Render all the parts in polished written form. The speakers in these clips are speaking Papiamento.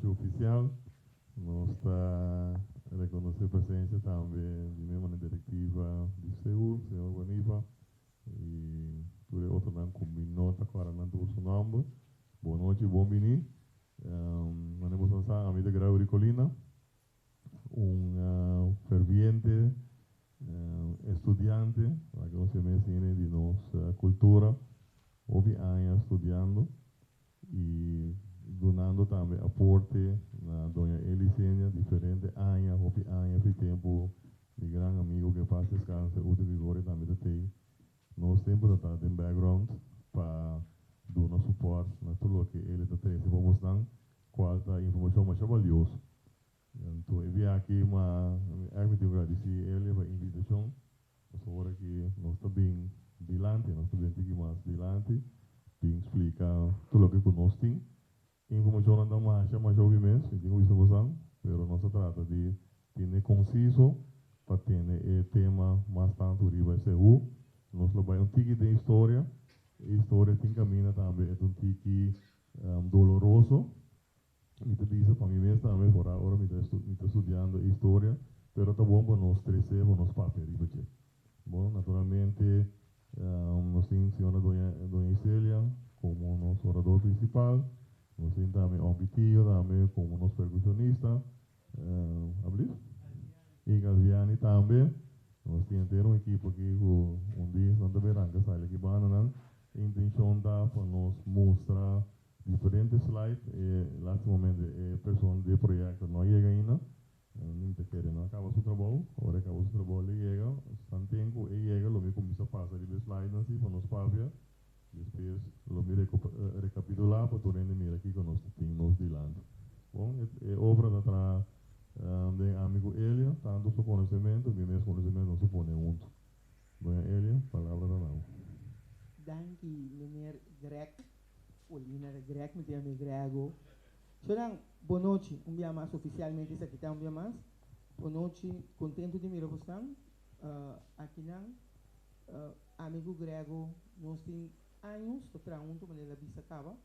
Anochi ofisial. Nos ta rekonosé presensia tambe di miembronan direktiva di CU, señor Guanipa, i tur e otronan ku mi no ta kòrda nan tur su nòmber. Bon nochi, bon bini. Manera boso sa, ami ta Gregory Colina, un ferviente estudiante, laga nos yama asina, di nos kultura, hopi aña studiando i dunando tambe aporte na Doña Elisenia diferente aña, hopi aña fi tempu mi gran amigo ku en paz descanse, Uto Gregorio tambe ta tei. Nos tempu ta ta den background pa duna support na tur loke el ta trese pa bosnan, cual ta informacion masha valioso. Anto e bia aki ma mi tin ku gradisí Elia pa e invitacion, pasobra ora ki nos ta bin dilanti, nos ta bin tiki mas dilanti, bin splika tur loke ku nos tin. Informacionnan ta masha masha hopi mes, mi tin ku bisa bosan, pero nos ta trata di tene conciso pa tene e tema mas tantu riba e sehu. Nos lo bai un tiki den historia, e historia tin caminda tambe e ta un tiki doloroso, mi ta bisa pa mi mes tambe for ora mi ta mi ta studiando e historia, pero ta bon pa nos trece, pa nos papia riba dje. Bon, naturalmente nos tin señora doña doña Iselia como nos orador principal, nos tin tambe Ompi Tio tambe como nos percusionista, Ablief? Y Galviani tambe. Nos tin henter un ekipo aki cu un dia nan ta bay ranca sali aki banda nan. E intencion ta pa nos mustra diferente slide. E lastimamente e persona di e proyecto no a yega ainda. Mi ta kere no a caba su trabou. Ora e caba su trabou el yega. Santen cu e yega lo mi cuminsa pasa riba e slidenan si pa nos papia. Despues lo mi recapitula pa tur hende mira kico nos ta tin nos dilanti. Bon, e obra ta traha den ami cu Elia, tanto su conocemento, mi mes conocemento nos a pone hunto. Doña Elia, palabra ta na bo. Danki meneer Greg, Olina ta Greg, mi ta yama e Grego. Shonan, bonochi, un bia mas oficialmente esaki ta un bia mas. Bonochi, contento di mira bosnan akinan. Ami ku Grego nos tin años ta traha hunto manera el a bisa kaba,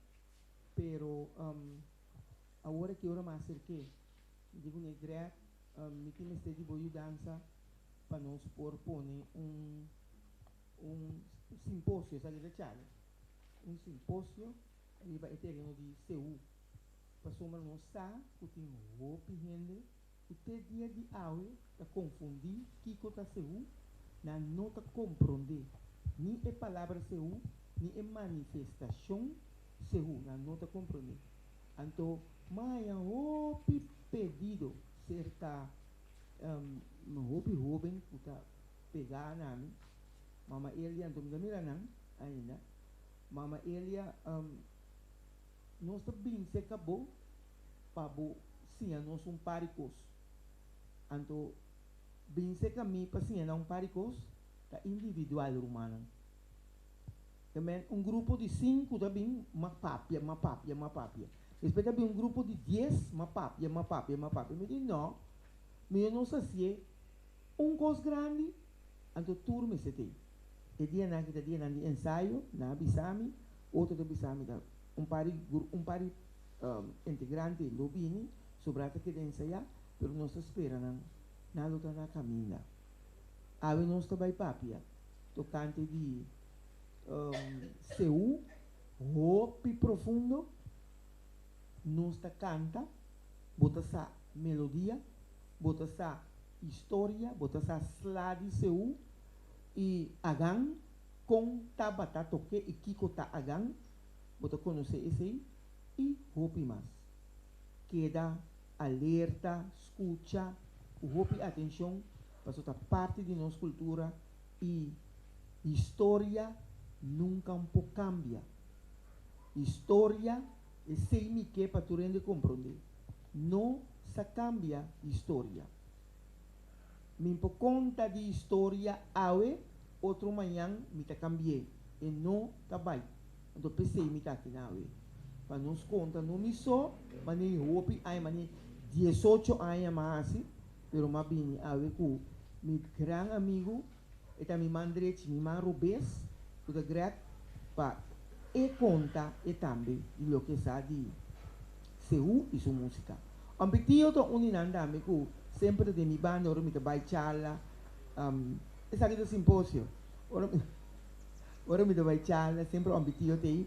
pero awor aki ora mas aserk'é. Mi di kuné, Greg, mi tin mester di bo yudansa pa nos por pone un un simposio, esaki ta chale, un simposio riba e tereno di Seú, pasobra nos sa ku tin hopi hende ku te dia di awe ta konfundí kiko ta Seú, nan no ta komprondé ni e palabra Seú ni e manifestashon Seú, nan no ta komprondé. Anto m'a haña hopi pedido serka hopi hóben ku ta pegá na mi, Mama Elia, anto mi ta mira nan ainda, Mama Elia, nos ta bin serka bo pa bo siña nos un par di kos. Anto, bin serka mi pa siña nan un par di kos ta individual, rumannan. Te men, un grupo di sinku ta bin, m'a papia, m'a papia, m'a papia. Despues ta bin un grupo di dies, m'a papia, m'a papia, m'a papia. Mi di, No, mi no sa hasié un kos grandi, anto tur mester t'ei. E dianan aki ta dianan di ensayo, nan a bisa mi, otro ta bisa mi ta un par di un par di integrante lo bini, sobrá ta keda ensayá, pero nos ta spera nan, nan lo ta na kaminda. Awe nos ta bai papia tokante di Seú, hopi profundo, nos ta kanta, bo ta sa melodia, bo ta sa historia, bo ta sa sla di Seú i Agan, kon tabata toke i kiko ta Agan, bo ta konosé esei i hopi mas. Keda alerta, skucha ku hopi atenshon pasobra ta parti di nos kultura i historia nunka un por kambia. Historia, esei mi ke pa tur hende komprondé, no sa kambia historia. Mi por konta di historia awe, otro mañan mi ta kambi'é, e no ta bai. Anto p'esei mi ta aki na awe, pa nos konta no mi so, manera hopi aña, manera diesocho aña m'a hasi, pero m'a bini awe ku mi gran amigu, e ta mi man drechi, mi man robes, ku ta Greg, pa e konta e tambe di loke sa di Seú i su músika. Ompitio ta un di nan tambe ku semper ta den mi banda ora mi ta bai charla, esaki ta simposio, ora mi ora mi ta bai charla semper Ompitio ta ei,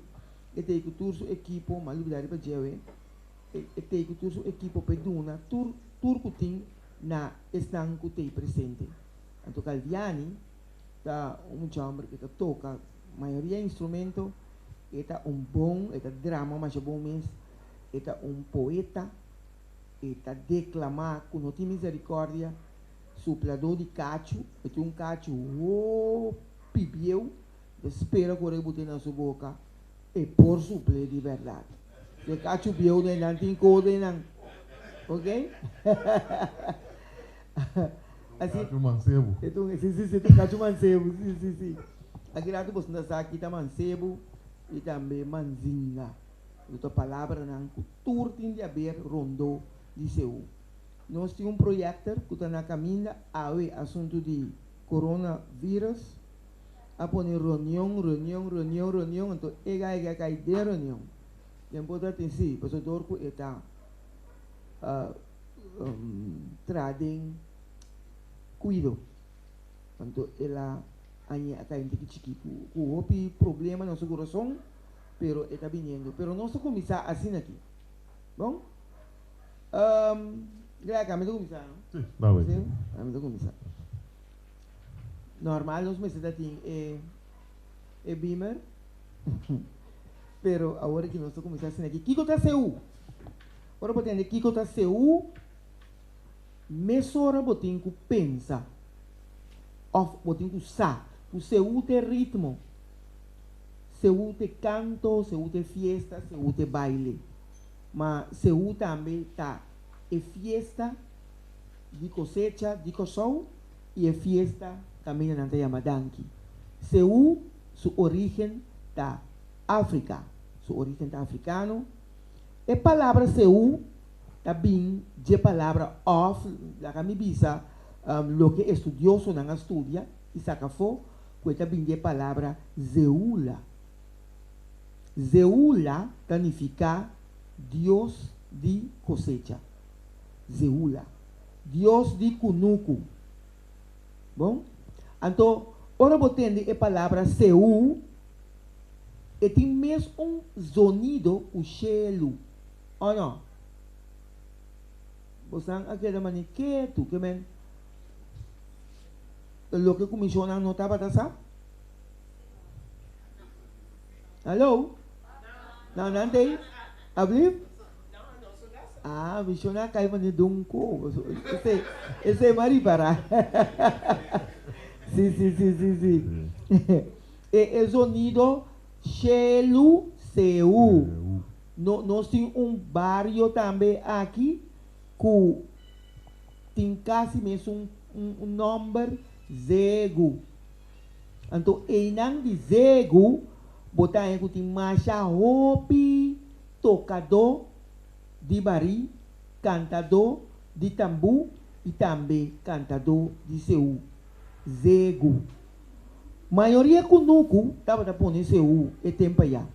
e ta ei ku tur su ekipo, mi a lubida riba dje e e ta ei ku tur su ekipo pa e duna tur tur ku tin na esnan ku ta ei presente. Anto Calviani ta un mucha homber ku ta toka mayoria instrumento, e ta un bon, e ta drama masha bon mes, e ta un poeta, e ta deklamá ku no tin miserikordia, supladó di kachu, e tin un kachu hopi bieu, ta spera ku ora e bot'é na su boka e por supl'é di bèrdat. E kachu bieu den nan tin ko den nan, ok? Así, kachu mansebu. E ta un, si, si, si, e ta un kachu mansebu, si, si, si. Aki rato boso ta sa kita mansebu i tambe manzinga. Lo ta palabranan ku tur tin di haber rondó di Seú. Nos tin un proyector ku ta na kaminda awe asuntu di corona virus a pone reunion, reunion, reunion, reunion anto e gai a kai den reunion. Den por ta tin si, pasobra dor ku e ta traha den kuido anto el a aña a kai un tiki chiki ku hopi problema na su kurason. Pero e ta biniendo. Pero nos ta kuminsá asina aki. Bon? Greg, ami ta kuminsá, no? Sí, dale. Sí, ami ta kuminsá. Normal nos mester ta tin e e beamer, pero awor aki nos ta kuminsá asina aki. Kiko ta CU? Ora bo tende kiko ta CU, mesora bo tin ku pensa òf bo tin ku sa ku CU ta e ritmo. Seú te kanto, seú te fiesta, seú te baile. Ma seú tambe ta e fiesta di kosecha di Kòrsou i e fiesta kaminda nan ta yama danki. Seú su orígen ta Afrika, su orígen ta afrikano. E palabra seú ta bin dje palabra òf laga mi bisa loke estudiosonan a studia i saka afó ku e ta bin di e palabra Zeula. Zeula ta nifiká Dios di kosecha. Zeula. Dios di kunuku. Bon? Anto, ora bo tende e palabra Seú, e tin mes un zonido ku shelu. O no? Bosan a keda manera ketu, ke men. Loke ku misionnan no tabata sa? Hallo? Nou nan tei? Ablief? Ah, misionnan kai mane donko. Esei, esei m'a ripará. Si, si, si, si, si. E, e zonido shelu, seu. No, nos tin un bario tambe aki ku. Tin kasi mesun un nomber Zegu. Anto einan di Zegu bo ta haña ku tin masha hopi tokadó di barí, kantadó di tambú i tambe kantadó di seú. Zegu. Mayoria kunuku tabata pone seú e tempu ayá,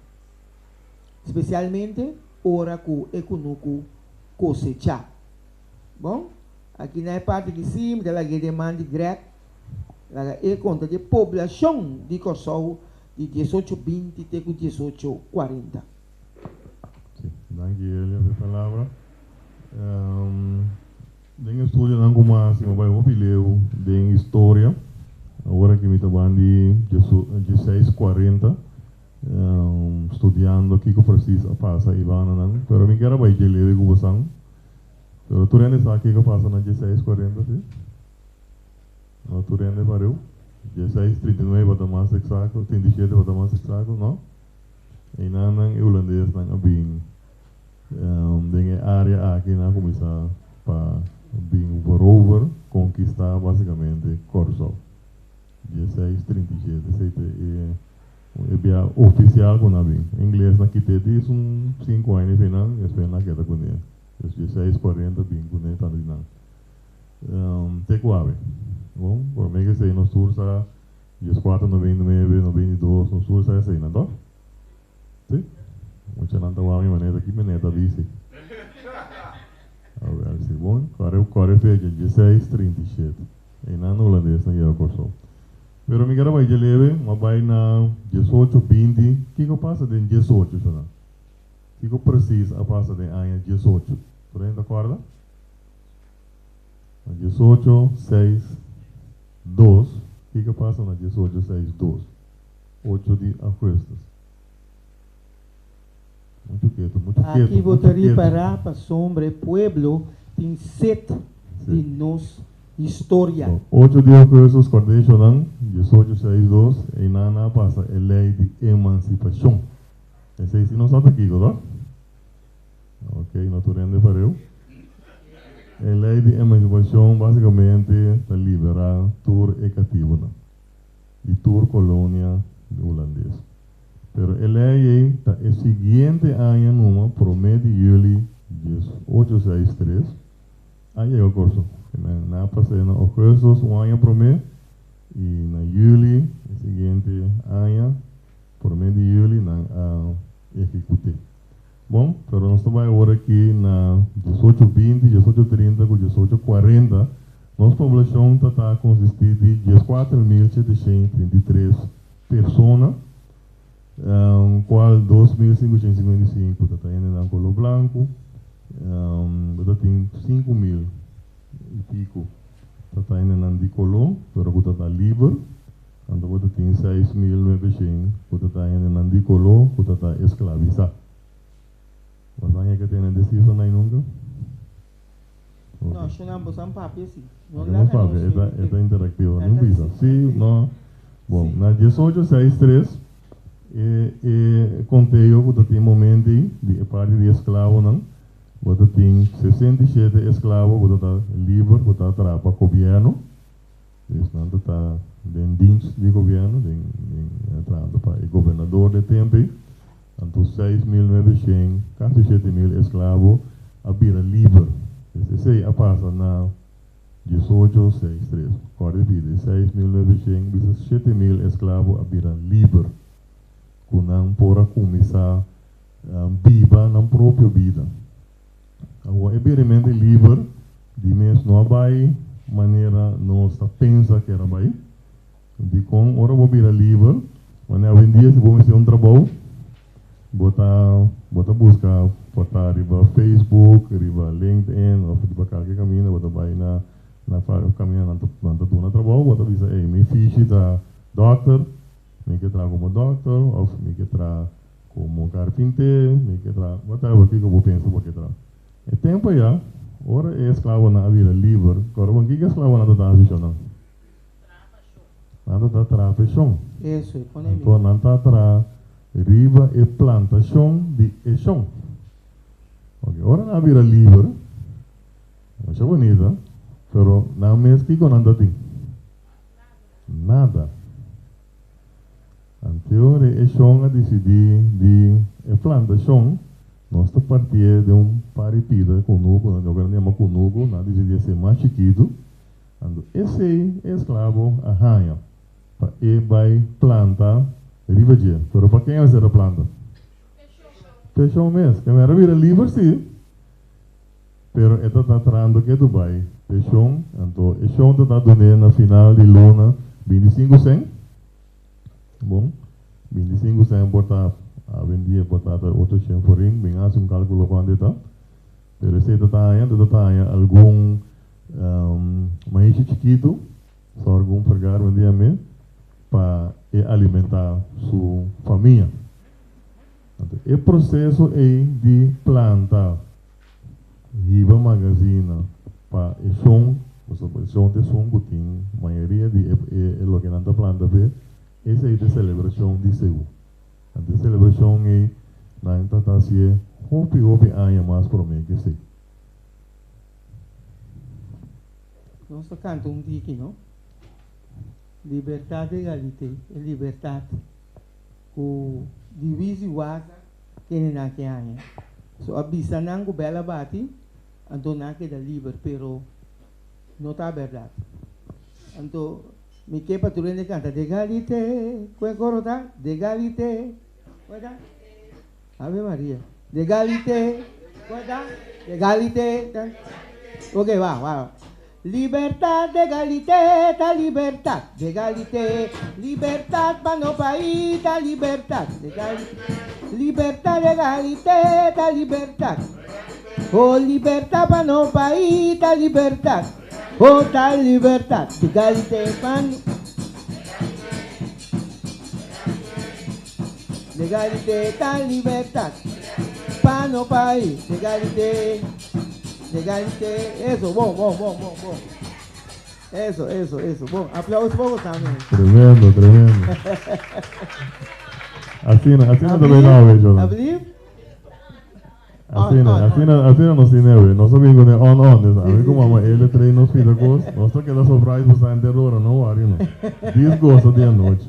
spesialmente ora ku e kunuku kosechá. Bon, aki na e parti di si mi ta laga e den man di Greg, laga e konta di e poblashon di Kòrsou di diesocho binti te ku diesocho kuarenta. Si, danki Elia pa e palabra. Den e studionan ku mi a hasi mi a bai hopi leu den historia. Awor aki mi ta ban di dieseis kuarenta studiando kiko presis a pasa i bananan, pero mi kier a bai dje leu ku bosan. Pero tur hende sa kiko pasa na dieseis kuarenta, si? No tur hende pareu. Dieseis trinta i nuebe pa ta mas eksakto, trinta i shete pa ta mas eksakto, no? Einan nan e hulandesnan a bin den e área aki, nan a kuminsá pa bin verover, konkistá basikamente Kòrsou. Dieseis trinta i shete, esei ta e. E bia ofisial ku nan bin. Ingles nan kit'é di esun sinku aña di nan, despues nan keda kuné. Dus dieseis kuarenta bin kuné tantu di nan. Te ku awe. Bon, promé ku esei nos tur sa dieskuater noventa i nuebe, noventa i dos, nos tur sa eseinan, tòg? Si? Muchanan ta wak mi manera, ki manera ta bisi? Bon, kòrda kòrda e fecha, 1637. Einan hulandesnan yega Kòrsou. Pero mi ker a bai dje leve, mi a bai na 1820. Kiko pasa den 18, shona? Kiko presis a pasa den aña 18? Tur hende ta kòrda? Na 18, 6, 2. Kiko a pasa na 18, 6, 2? 8 di augustus. Muchu ketu, muchu ketu, Aki bo muchu ta ketu. ripará pasobra e pueblo tin set di nos historia. Bon, 8 di augustus, kòrd'e 18, 6, 2, einan a pasa e lei di emansipashon. Esei si no sa ta kiko, tòg? Ok, no tur hende pareu. E lei di emansipashon básikamente ta liberá tur e katibunan di tur kolonia hulandes. Pero e lei ei ta e siguiente aña numa, promé di yüli 1863, a yega Kòrsou. Nan a pas'é na ougùstùs un aña promé i na yüli e siguiente aña, promé di yüli, nan a ehekut'é. Bon, pero nos ta bai awor aki na 1820, 1830 ku 1840. Nos poblashon ta ta konsistí di 14.733 persona, kual 2555 ta ta hendenan koló blanku, bo ta tin 5000 i piku ta ta hendenan di koló, pero ku ta ta liber. Anto bo ta tin 6900 ku ta ta hendenan di koló ku ta ta esklavisá. Bo sa hende ke tene desishon ei nunka? No, shonnan bo san papia si. No Laga nos laga nos papia, e ta hende e ta interaktivo. Nan Nin ta bisa si. si, no. Bon, Si. na 1863 e e konteo ku ta tin momento ei di e parti di esklabonan, bo ta tin 67 esklabo ku ta ta liber, ku ta traha pa gobièrnu. Dus nan ta ta den dienst di gobièrnu, den den trahando pa e gobernador di e tempu ei. Anto 6900, kasi 7000 esklabo a bira liber. Dus esei a pasa na 1863. Kòrda e bida, e 6900 bisa 7000 esklabo a bira liber, ku nan por a kuminsá biba nan propio bida. Awor e birimentu liber di mes no a bai manera nos ta pensa ku era bai. Dikon ora bo bira liber, manera awendia si bo mester un trabou, bo ta bo ta buska por ta riba Facebook, riba LinkedIn òf riba kalke kaminda bo ta bai na na kaminda nan ta nan ta duna trabou, bo ta bisa ey mi fishi ta dòkter, mi ke traha komo dòkter òf mi ke traha Komo karpinté, mi ke traha, whatever, kiko bo pensa bo ke traha. E tempu ayá, ora e esklabonan a bira liber, kòrda bon kiko e esklabonan ta ta hasi shonnan? Nan ta ta traha pa e shon. Eso, e pone mi. Anto nan ta traha riba e plantashon di e shon. Ok, ora nan a bira liber, masha bunita, pero nan mes kiko nan ta tin? Nada. Anteor e shon a disidí di e plantashon, nos ta partié den un par di pida kunuku, nan loke nan yama kunuku, nan a disidí hasié mas chikitu. Anto esei e esklabo a haña pa e bai planta riba dje. Pero pa ken a ser a planta? Pa e shon mes. Ke mera bira liber sí, pero e ta ta trahando ke Dubai pa e shon. Anto e shon ta ta dun'é na final di luna 25 sèn. Bon, 25 sèn por ta awendia por ta ta 800 forin, bin hasi un kálkulo kuantu e ta. Pero esei ta ta haña, ta ta haña algun maishi chikitu, sòrgum fergar wendia mes, pa e alimentá su famia. Anto e proseso ei di planta, hiba magazina pa e shon, pasobra e shon ta esun ku tin mayoria di e loke nan ta planta p'e, esei ta e selebrashon di Seú. Anto e selebrashon ei nan ta ta hasié hopi hopi aña mas promé ku esei. Nos ta kanta un tiki, no? Libertad, egalité, e libertat ku Diwis i Waza kende nan ke haña. So a bisa nan ku bel a bati, anto nan a keda liber, pero no ta bèrdat. Anto mi ke pa tur hende kanta, Degalité, ku e koro ta? Degalité, ku e ta? Ave Maria. Degalité, ku e ta? Degalité. Ok, va, va. Libertad, egalité, ta libertad, egalité, libertad pa nos pais, ta libertad, egalité, libertad, egalité, ta libertad. Oh, libertad pa nos pais, ta libertad. Oh, ta libertad, egalité pa Legalité, ta libertad. Pa nos pais, egalité. Legalité, eso, bon, bon, bon, bon, bon. Eso, eso, eso. Bon, aplauso pa bo tambe. Tremendo, tremendo. Asina, asina tambe no, wey, Jonah. Ablief? Asina, asina, asina nos tin ewe. Nos a bin con e on on. Dus a mi cu mama Ele trae nos pida cos. Nos ta keda surprise pa sa henter ora, no worry no. Dis goza di anochi.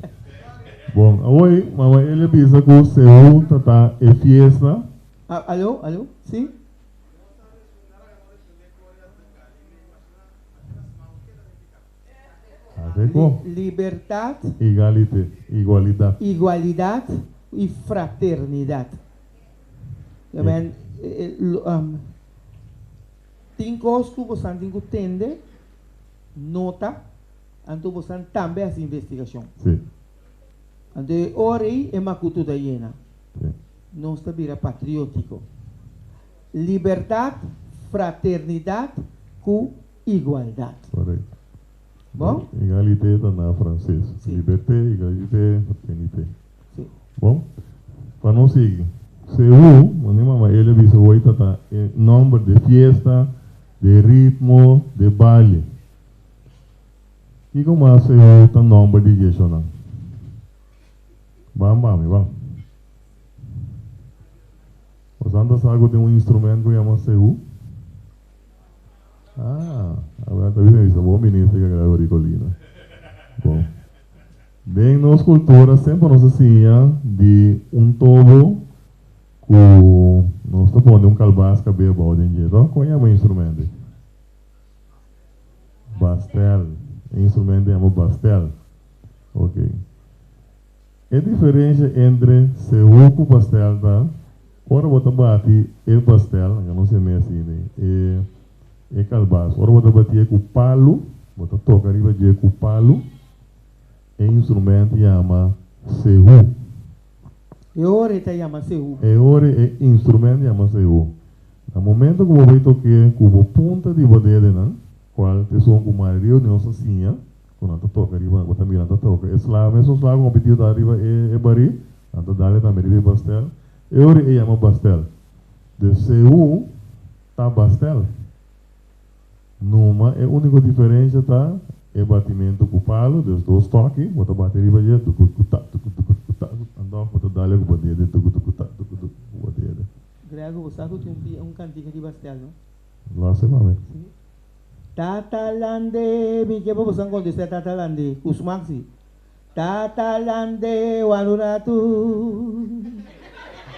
Bon, awoy mama Ele bisa cu Seú ta ta e fiesta. Alo, alo, si? Libertad. Egalité, igualidad. Igualidad y fraternidad. Men, tin cos cu bosan tin cu tende, nota, anto bosan tambe haci investigacion. Sí. Anto e ora ey e macuto ta yena. Sí. Nos ta bira patriotico. Libertad, fraternidad cu igualdad. Correcto. Bon? Egalité ta na frances. Sí. Liberté, égalité, fraternité. Sí. Bon? Pa nos sigui. Seú, mane mama Elia bisa hoy ta ta e nomber de fiesta, de ritmo, de baile. Kico mas Seú ta nomber di dje, shonan? Ban bami, ban. Bosan ta sa ku tin un instrument ku yama seú? Ah, awor ta bisa bisa bon minister ka Gregory Colina. Bon. Den nos kultura semper nos a siña di un tobo ku nos ta pone un kalbas kab'é abou den dje, toh? Kon yama e instrument ei? Bastel. E instrument yama bastel. Ok. E diferencia entre seú cu pastel ta, ora bo ta bati e pastel, anka no se mes asina, e e calbas, ora bo ta batié cu palu, bo ta toca riba dje cu palu, e instrument yama seú. E ora e ta yama seú. E ora e instrument yama seú. Na momento cu bo bay toqué cu bo punta di bo dedenan, cual ta esun cu mayoria di nos a siña, Ku nan ta toka riba, bo ta mira nan ta toka e sla, mesun sla ku hopi tio ta riba e barí, nan ta dal e tambe riba e bastel. E ora e yama bastel. Dus seú ta bastel. Numa e úniko diferensha ta e batimentu ku palu, dus dos toki, bo ta bati riba dje, dukukuta, dukukuta, anto bo ta dal e ku bo dede, dukukuta, dukukuta, ku bo dede. Grego, bo sa ku tin un pia, un kantika di bastel, no? Lo hasi mami. Sí. Tata Lande, mi ke pa boso kontestá Tata Lande, ku smak si. Tata Lande wanuratu,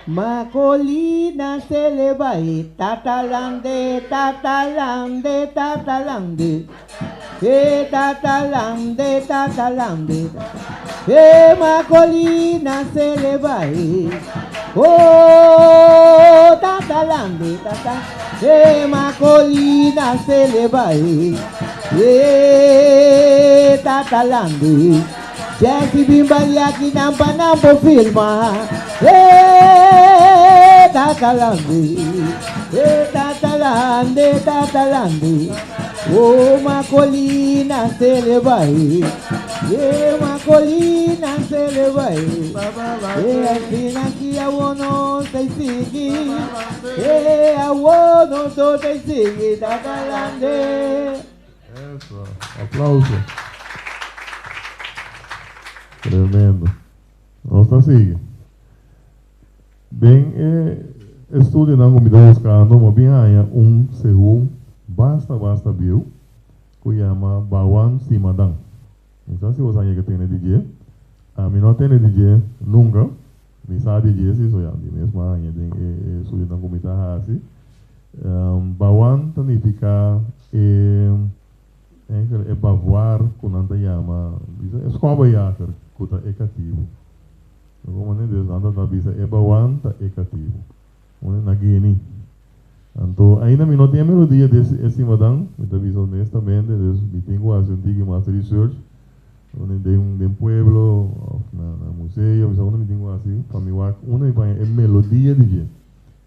Makolina sele bai. Tata Lande, Tata Lande, Tata Lande, e Tata Lande, Tata Lande, e Makolina sele bai. Oh, Tata Lande, Tata, e Makolina sele bai. E Tata Lande, Jesse Bimbaliaki nampa nampo filma. E Tata Lande, e Tata Lande, Tata Lande. Oh, Makolina sele bai. E Makolina sele bai. E asina ki awo no ta sigui. E awo no ta sigui, Tata Lande. Eso, aplauso. Tremendo. Nos ta sigui. Den e estudionan ku mi ta buskando, mi a bin haña un seú basta basta bieu ku yama Bawan Simadan. Mi sa si bo sa yega tene di dje. Ami no a tene di dje nunka. Mi sa di dje si, so ya mi mes a haña den e estudionan ku mi ta hasi. Bawan ta nifiká e eigenlijk e bavuar ku nan ta yama, bisa e skòbejager ku ta e katibu. Como ne? Dus nan ta bisa e bawan ta e katibu. Na Guinea. Anto. Ainda mi no tin e melodia di e simadan, mi ta bisa honestamente, dus mi tin ku hasi un tiki mas research den den pueblo òf na na museo, mi sa unda mi tin ku hasi pa mi wak unda mi paña e melodia di dje.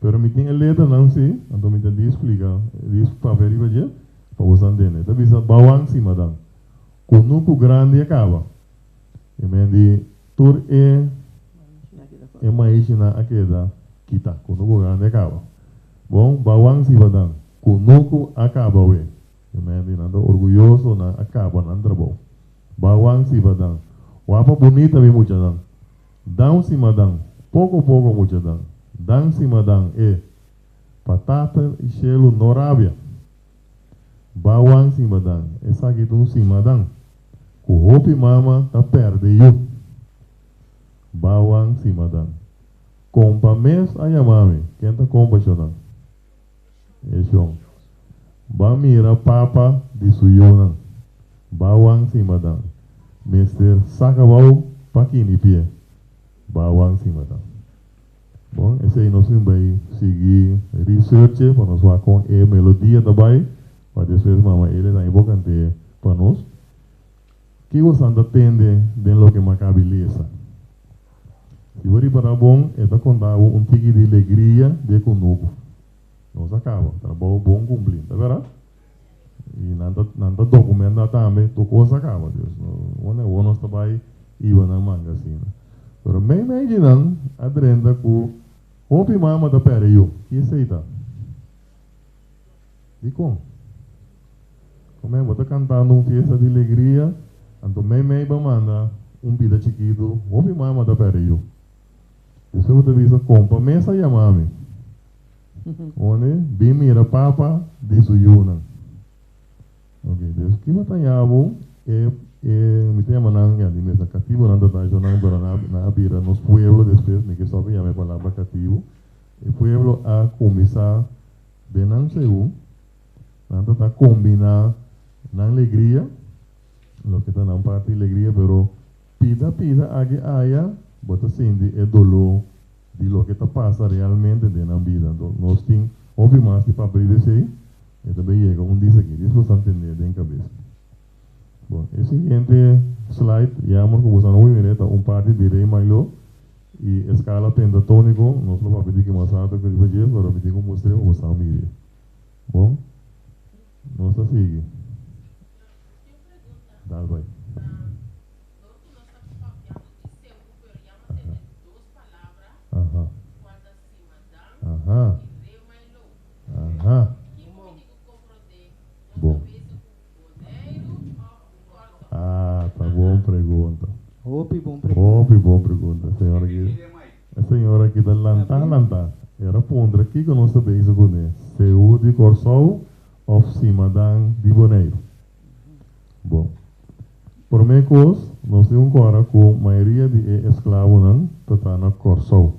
Pero mi tin e letranan si, anto mi ta di splika, di papia riba dje pa boso ntende. E ta bisa Bawang Simadan, Kunuku grandi a kaba. E men di tur e e maishinan a keda kita. Kunuku grandi a kaba. Bon, Bawang Simadan, Kunuku a kaba we. E men di nan ta orguyoso, nan a kaba nan trabou. Bawang Simadan, Wapa bunita mi muchanan. Dan simadan, poko poko muchanan. Dan simadan, e. Pa tata i shelu no rabia. Bawang simadan, esaki ta un simadan ku hopi mama ta perde yu. Bawang simadan. Kompa mes a yama mi, ken ta kompa shonan? E shon. Ba mira papa di su yunan. Bawang simadan. Mester saka bou pa kini pie. Bawang simadan. Bon, esei nos tin bai sigui researche pa nos wak kon e melodia ta bai, pa despues mama Ele tambe por kant'é pa nos. Kiko san ta tende den loke Makabi lesa? Si bo ripará bon, e ta konta bo un tiki di legria di e kunuku. Nos a kaba, trabou bon kumplí, ta bèrdat? I nan ta nan ta dokumentá tambe tur kos a kaba. Dus unda awor nos ta bai iba nan manga asina. Pero meimei di nan a drenta ku hopi mama ta pèrdè yu. Ki esei ta? Dikon? Komé bo ta kantando un fiesta di legria, anto meimei bo a manda un bida chikitu, hopi mama ta pèrdè yu. Despues bo ta bisa, Kompa mes a yama mi. One bin mira papa di su yunan. Ok, dus ki bo ta yabo e e mi ta yama nan, ya di mesa katibonan ta ta nan, pero nan a bira nos pueblo despues, mi ke stop yama e palabra katibo. E pueblo a kuminsá den nan seú, nan ta ta kombiná nan legria, loke ta nan parti legria, pero pida pida aki aya bo ta sinti e doló di loke ta pasa realmente den nan bida. Anto nos tin hopi mas di papia riba esei, e ta bay yega un dis aki. Dis bo sa ntende den kabes. Bon, e siguiente slide, jammer ku bo sa no hui mira, ta un parti di Rey Milo i eskala pentatóniko. Nos lo papia diki mas rato ku riba dje, pero mi tin ku mustr'é pa bo sa mira. Bon, nos ta sigui. Dal bay. Aha. Aha. Aha. Bon. Ah, ta bon pregunta. Hopi bon pregunta. Hopi bon pregunta. Señora aki, e señora aki ta lantá lantá. Era puntra kiko nos ta bezig kuné, Seú di Kòrsou òf Simadan di Boneiru. Bon. Promé kos, nos tin un kòrda ku mayoria di e esklabonan ta ta na Kòrsou.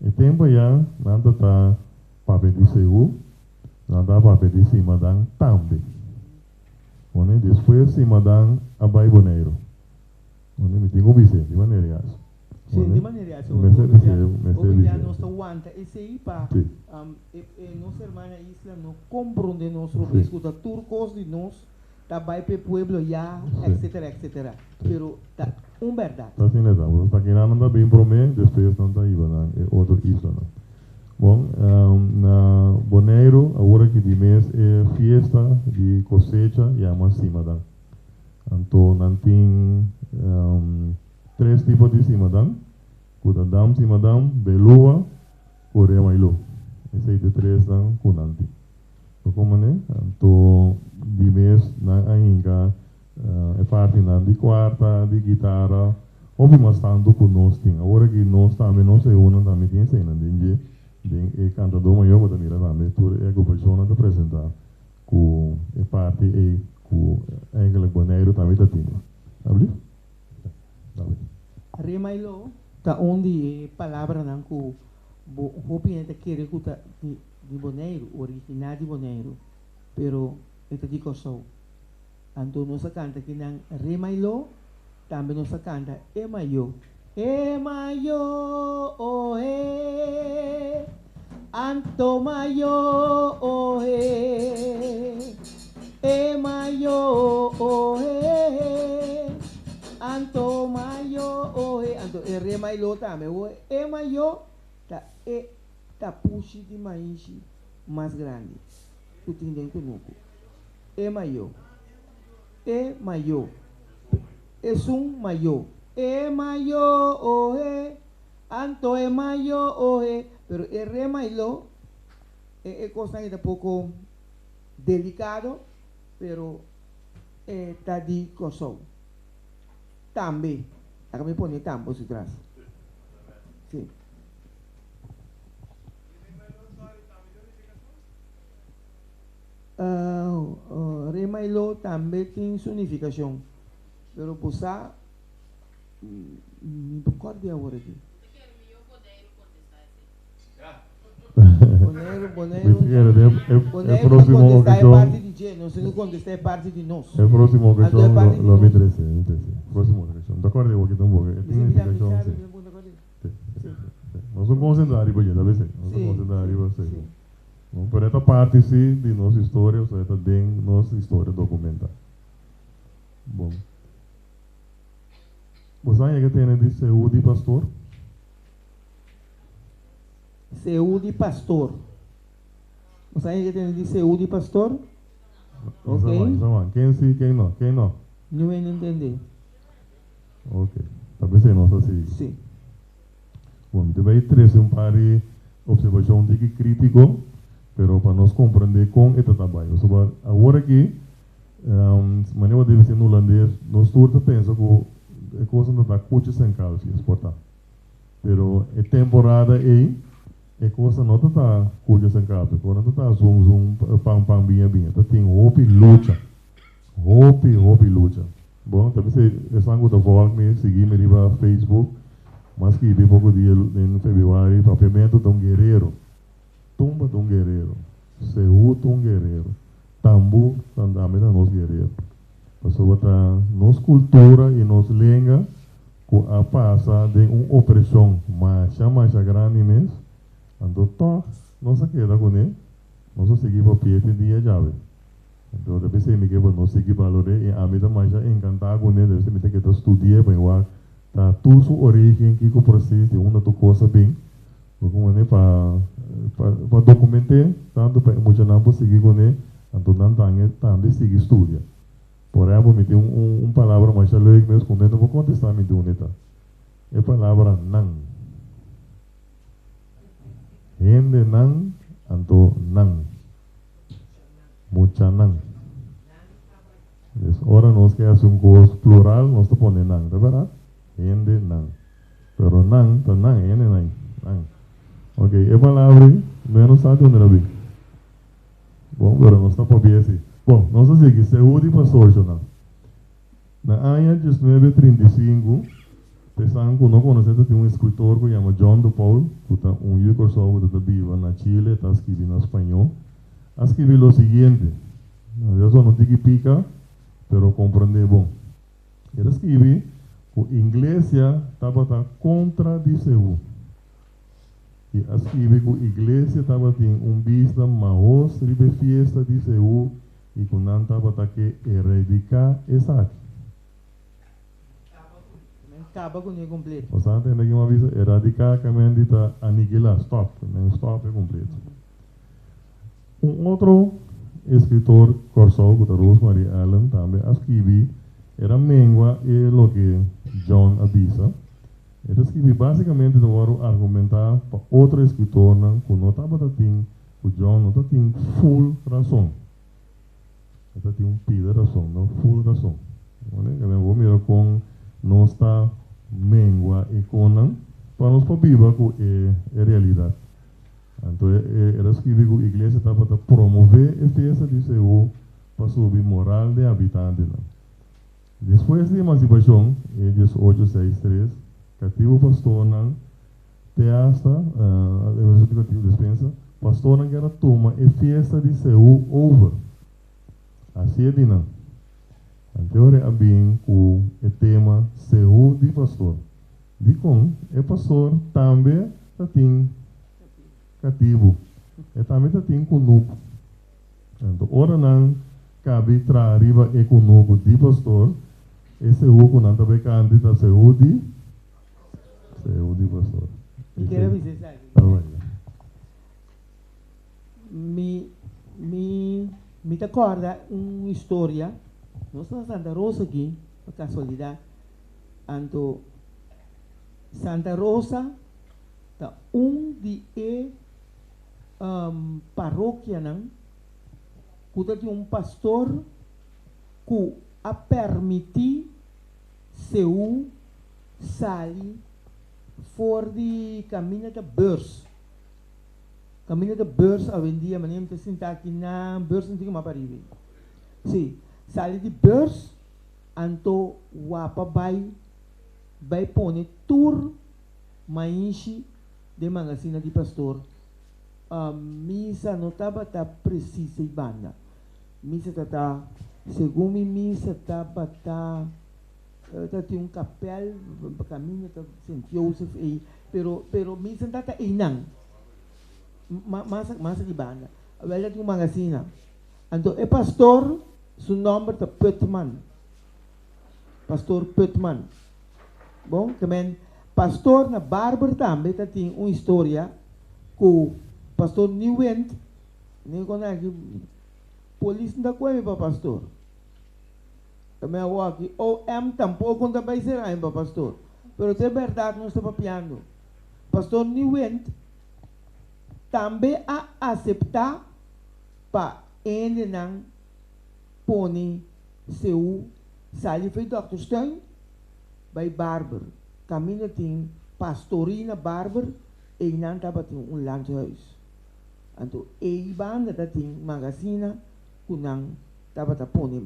E tempu ayá nan ta ta papia di Seú, nan ta papia di Simadan tambe. One, despues Simadan a bai Boneiru. One, mi tin ku bis'é, di manera i hasi. Sí, di manera i hasi. Mester bis'é, mester Hopi bis'é. bia nos ta wanta esei pa e nos hermana isla no komprondé nos robes ku ta tur kos di nos Ta bai p'e pueblo ya, etcetera, etcetera. Pero ta un bèrdat. Ta asina ta. Boso ta kina nan ta bin promé, despues nan ta hiba nan e otro islanan. Bon, na Boneiru awor aki di mes e fiesta di kosecha yama Simadan. Anto nan tin tres tipo di Simadan, ku ta Dam Simadan, Belua ku Remailu. Esei ta e tresnan ku nan tin. Bo komane? Anto di mes nan a hinka e partinan di kuarta, di gitara, hopi mas tantu ku nos tin. Awor aki nos tambe, nos ehunan tambe tin eseinan den dje, den e kantadó mayor bo ta mira tambe tur e agrupashonnan ta presentá ku e parti ei ku eigenlijk Boneiru tambe ta tin. Alblief? Dale. Remailo ta un di e palabranan ku bo hopi hende ta kere ku ta di di Boneiru, originá di Boneiru, pero e ta di Kòrsou. Anto nos a kanta kinan Re Mailó, tambe nos a kanta E Mayó. E Mayó, oe. Anto mayo ohe, e mayo ohe, anto mayo ohe. Anto e re mailo tambe. E mayo ta e tapushi di maishi mas grandi ku tin den kunuku. E mayo. E mayo. Esun mayo. E mayo ohe, anto e mayo ohe. Pero e re mailo, e e kosnan ei ta poko delikado, pero e ta di Kòrsou tambe. Laga mi pone tambo su tras. Sí. Re mailo tambe tin su nifikashon, pero bo sa, mi por kòrda awor aki. Boneiru, Boneiru, Boneiru ta kontestá e parti di dje, nos tin ku kontestá e parti di nos. E próksimo Anto e okashon parti di lo mi nos. trese, mi trese. Próksimo okashon. Mi ta kòrda awor ki ta un boka. E Mi tin sa bisa, mi nifikashon, sabi, si. mi ta kòrda. Si, Si. si. Nos no konsentrá riba dje, ta b'esei. Nos ta Si, konsentrá si, riba esei. si. No, pero e ta parti si di nos historia, pasobra e ta den nos historia dokumentá. Bon. Bo sa yega tene di Seú di Pastor? Seú di Pastor. Bo sa yega tene di Seú di Pastor? Isa Ok. wan, isa wan. Ken si, ken no? Ken no? Niun hende entendé. Ok. Ta p'esei nos a sigui. Sí. Bon, mi ta bai trese un par di observashon tiki krítiko, pero pa nos komprendé kon e ta ta bai. Pasobra awor aki, manera bo debe siendo hulandes, nos tur ta pensa ku e kosnan ta ta kuchis en kalfjes, por ta. Pero e temporada ei, e kosnan no ta ta kuchis en kalfjes, e kosnan ta ta zun zun, pan pan, biña biña. Ta tin hopi lucha, hopi hopi lucha. Bon, ta bisa esnan ku ta volg mi, sigui mi riba Facebook, mi a skibi poko dia den febrüari, Papiamentu ta un guerero, Tumba ta un guerero, Seú ta un guerero, Tambú tambe ta nos guerero. Pasobra ta nos kultura i nos lenga ku a pasa den un opreshon masha masha grandi mes, anto tòg nos a keda kuné, nos a sigui papia te dia djawe. Anto ta p'esei mi ke pa nos sigui balor'é i ami ta masha enkantá kuné, ta p'esei mi ta keda studi'é pa mi wak ta tur su orígen, kiko presis, di unda tur kos a bin, bo ku manera pa pa dokument'é tantu pa e muchanan por sigui kuné, anto nan tambe sigui studia. Por ehèmpel mi tin un un palabra masha leuk mes ku no por kontestá mi di unda e ta, e palabra nan. Hendenan anto nan. Muchanan. Des ora nos ke hasi un kos plural nos ta pone nan, ta bèrdat? Hende nan. Pero nan ta nan, hende nan, nan. Ok, e palabra ei menos sa di unda el a bin. Bon, pero nos ta papia si. Bon, nos ta sigui. Seú di pastorshonnan. Na aña 1935, pesan ku no konosé ta tin un eskritor ku yama John de Paul, ku ta un yu Kòrsou ku ta ta biba na Chile, ta skibi na spañó, a skibi lo siguiente, Nan sa no tiki pika, pero komprendé bon. E ta skibi ku Inglesia tabata kontra di Seú. I a skibi ku Iglesia tabatin un bista mahos riba e fiesta di Seú i ku nan tabata ke eradiká esaki. Men kaba ku ne kompleto. Bo sa tende ki mi a bisa? Eradiká ke men di ta anikilá, stòp, men stòp e kompleto. Un otro eskritor Kòrsou ku ta Rosemarie Allen tambe a skibi era mengua e loke John a bisa. E ta skibi básikamente ta wòrdu argumentá pa otro eskritornan ku no tabata tin ku John no ta tin ful rason. E ta tin un pida rason, no ful rason. Bo mira kon nos ta mengua e konnan pa nos por biba ku e realidat. Anto e ta skibi ku iglesia tabata promové e fiesta di Seú pa subi moral di habitantenan. Despues di emansipashon, e 1863, katibu pastornan te asta, katibu despensa, pastornan kier a tuma e fiesta di Seú over. Asie di nan. Anteore a bin ku e tema Seú di Pastor. Dikon e pastor tambe ta tin. katibu. E tambe ta tin kunuku. Anto ora nan kabi traha riba e kunuku di pastor, e seú ku nan ta bai kanti ta seú di seú di pastor. Mi kier a bisa esaki. Ta bai. Mi mi mi ta kòrda un historia, nos ta na Santa Rosa aki pa kasualidat, anto Santa Rosa ta un di e parokianan ku ta tin un pastor ku a permití seú sali for di kaminda ta beurs. Kaminda ta beurs awendia manera mi ta sinta aki na beurs no tin mas pariba ei. Sí, sali di beurs anto wapa bai bai pone tur maishi den mangasina di pastor. Misa no tabata presis ei banda. Misa ta ta segun mi misa tabata ta tin un kapèl kaminda ta Sint Josef ei pero pero misa no tabata einan mas mas aki banda. Awel ta tin un mangasina. Anto e pastor su nòmber ta Putman. Pastor Putman. Bon, ke men pastor na Barber tambe ta tin un historia ku pastor Nieuwind, ni kon aki polis no ta kohe mi pa pastor. Ta men awor aki OM tampoko no ta bai sera mi pa pastor. Pero ta e bèrdat nos ta papiando. Pastor Nieuwind tambe a aseptá pa hendenan pone Seú sali fo'i Dokterstuin bai Barber. Kaminda tin pastorina Barber, einan tabatin un landhuis. Anto ei banda ta tin magasina ku nan tabata pone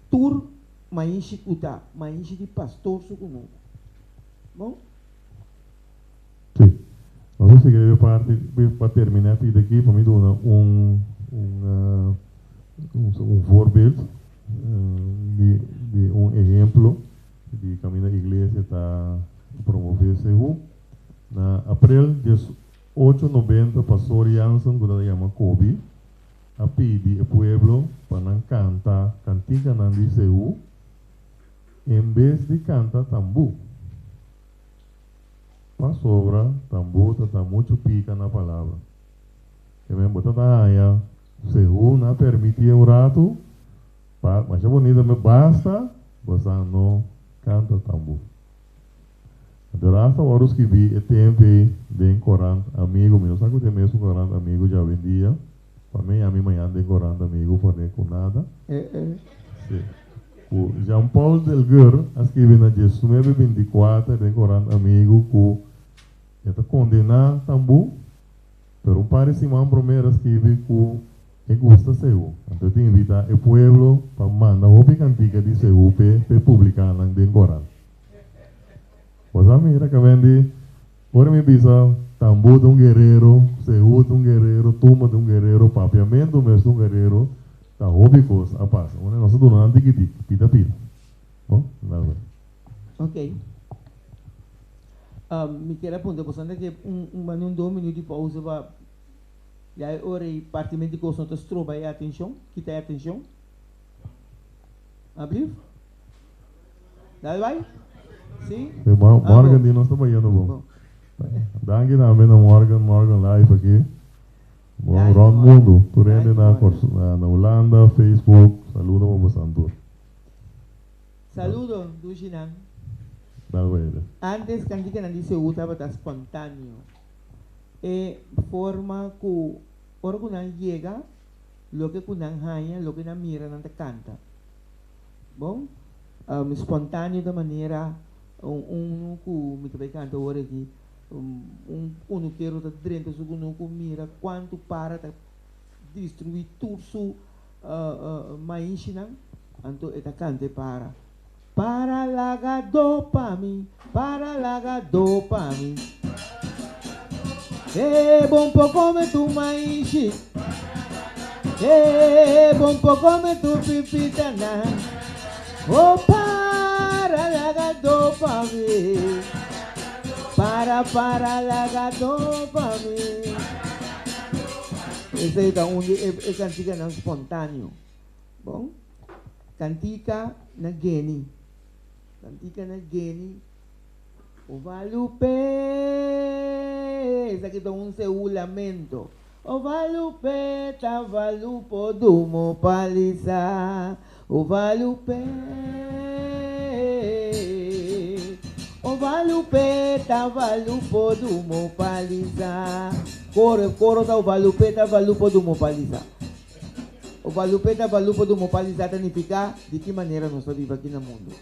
tur maishi ku ta maishi di pastor su kunuku. Bon? Sí. Nos a sigui riba e parti pa terminá pida aki pa mi duna un un un voorbeeld di di un ehemplo di kaminda iglesia ta promové sehu. Na aprel 1890 pastor Jansen ku ta yama Kobi a pidi e pueblo pa nan kanta kantikanan di sehu en bes di kanta tambú. Pasobra tambú ta ta muchu pika na palabra. Ke men bo ta ta haña segun a permitié un ratu pa masha bonito me basta bo sa no kanta tambú. Anto rasta wòrdu skibí e tempu ei den korant Amigo, mi no sa ku ta e mesun korant Amigo djawendia, pa mi a mi mañana den korant Amigo pone ku nada. Sí. Ku Jean Paul Delguer a skibi na 1924 den korant Amigo ku e ta kondená tambú, pero un par di siman promé el a skibi ku e gusta Seú. Anto e ta invitá e pueblo pa manda hopi kantika di Seú p'e p'e publiká nan den korant. Bo sa mira kamen di ora mi bisa tambú ta un guerero, Seú ta un guerero, tumba ta un guerero, papiamentu mes ta un guerero. Ta hopi kos a pasa. Unda nos ta duna nan tiki tiki, pita pita. Bo? Dal bai. Ok. Mi kier a puntra boso antes ke un un manda un dos minuut di pausa pa ya e ora ei partimento di kos no ta stroba e atencion, kita e atencion. Ablief? Dal bai? Si? Si, Morgan di nos ta bayendo bon. Bon. Danki tambe na Morgan, Morgan Live aki. Bon rond mundu tur hende na na Hulanda Facebook saludo pa bosan tur. Saludo dushi nan. Dal wede. Antes kantikanan di Seú tabata spontaneo. E forma ku ora ku nan yega loke ku nan haña loke nan mira nan ta kanta. Bon spontaneo ta manera un ku mi ta bai kanta ora aki. Un kunukero ta drenta su kunuku, mira kuantu para ta destruí tur su maishinan, anto e ta kanta e para, Para laga do pa mi, para laga do pa mi. E bon por kome tu maishi, e bon por kome tu pipitanan. Oh para laga do pa mi. Para para laga topa mi. Esei ta un di e kantikanan spontáneo. Bon, kantika na geni. Kantika na geni. O Valupe, esaki ta un seú lamento. O Valupe ta valupo dumo palisa. O Valupe, o Valupe ta valupo dumo palisa. Koro, koro ta o Valupe ta valupo dumo palisa. O Valupe ta valupo dumo palisa ta nifiká di ki manera nos ta biba aki na mundu.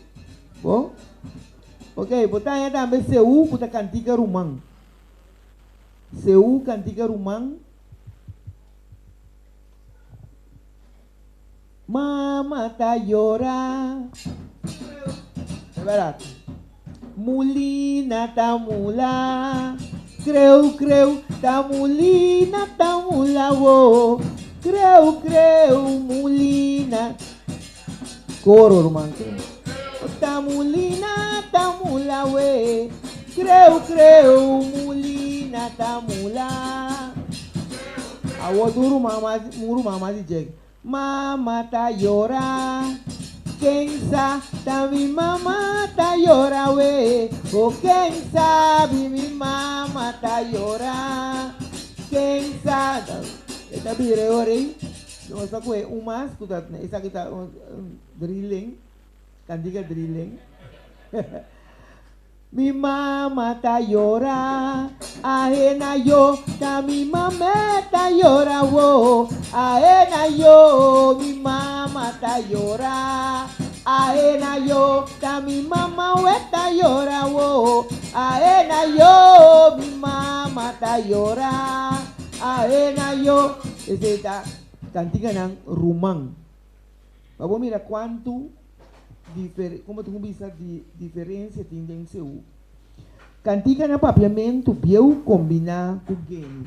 Bo? Ok, bo ta haña tambe seú ku ta kantika ruman. Seú kantika ruman. Mama ta yora. Barato. Mulina ta mula. Kreu kreu ta mulina ta mula wo. Kreu kreu mulina. Koro ruman. Ta mulina ta mula we. Kreu kreu mulina ta mula. Awor tur ruman mas un ruman mas di djek. Mama ta yora. Ken sa ta mi mama ta yora we. Oh ken sabi mi mama ta yora. Ken sa. E ta bira e ora ei. Nos ta kohe un mas ku ta esaki ta drilling. Kantika drilling. Mi mama ta yora, ahena yo, ta mi mame ta yora wo. Ahena yo, mi mama ta yora. Ahena yo, ta mi mama we ta yora wo. Ahena yo, mi mama ta yora. Ahena yo. Esei ta kantikanan ruman. Pa bo mira kuantu difer como ta bisa di diferencia tin den Seú. Cantica na papiamentu bieu combina cu geni.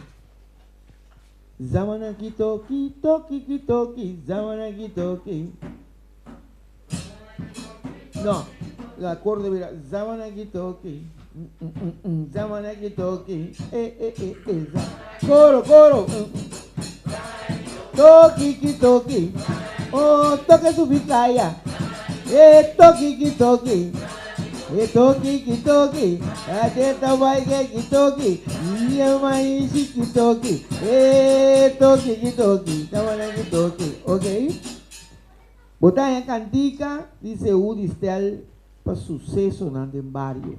Zamana ki toki, toki ki toki, zamana ki toki. No, la acordo bira zamana ki toki, zamana ki toki, eh eh eh eh za. Coro, coro. Toki ki toki, oh toke su bicaya. E toki ki toki, e toki ki toki, ateta bai ke ki toki, yama ishi ki toki, e toki ki toki, tabana ki toki. Ok? Bo ta haña kantika di Seú di stel pa susesonan den bario.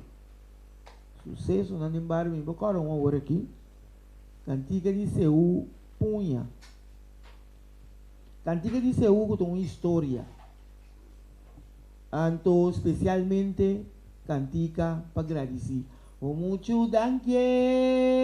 Susesonan den bario, mi por kòrda un awor aki. Kantika di Seú Puña. Kantika di Seú ku ta un historia. Anto spesialmente kantika pa gradisí. O muchu danki ey,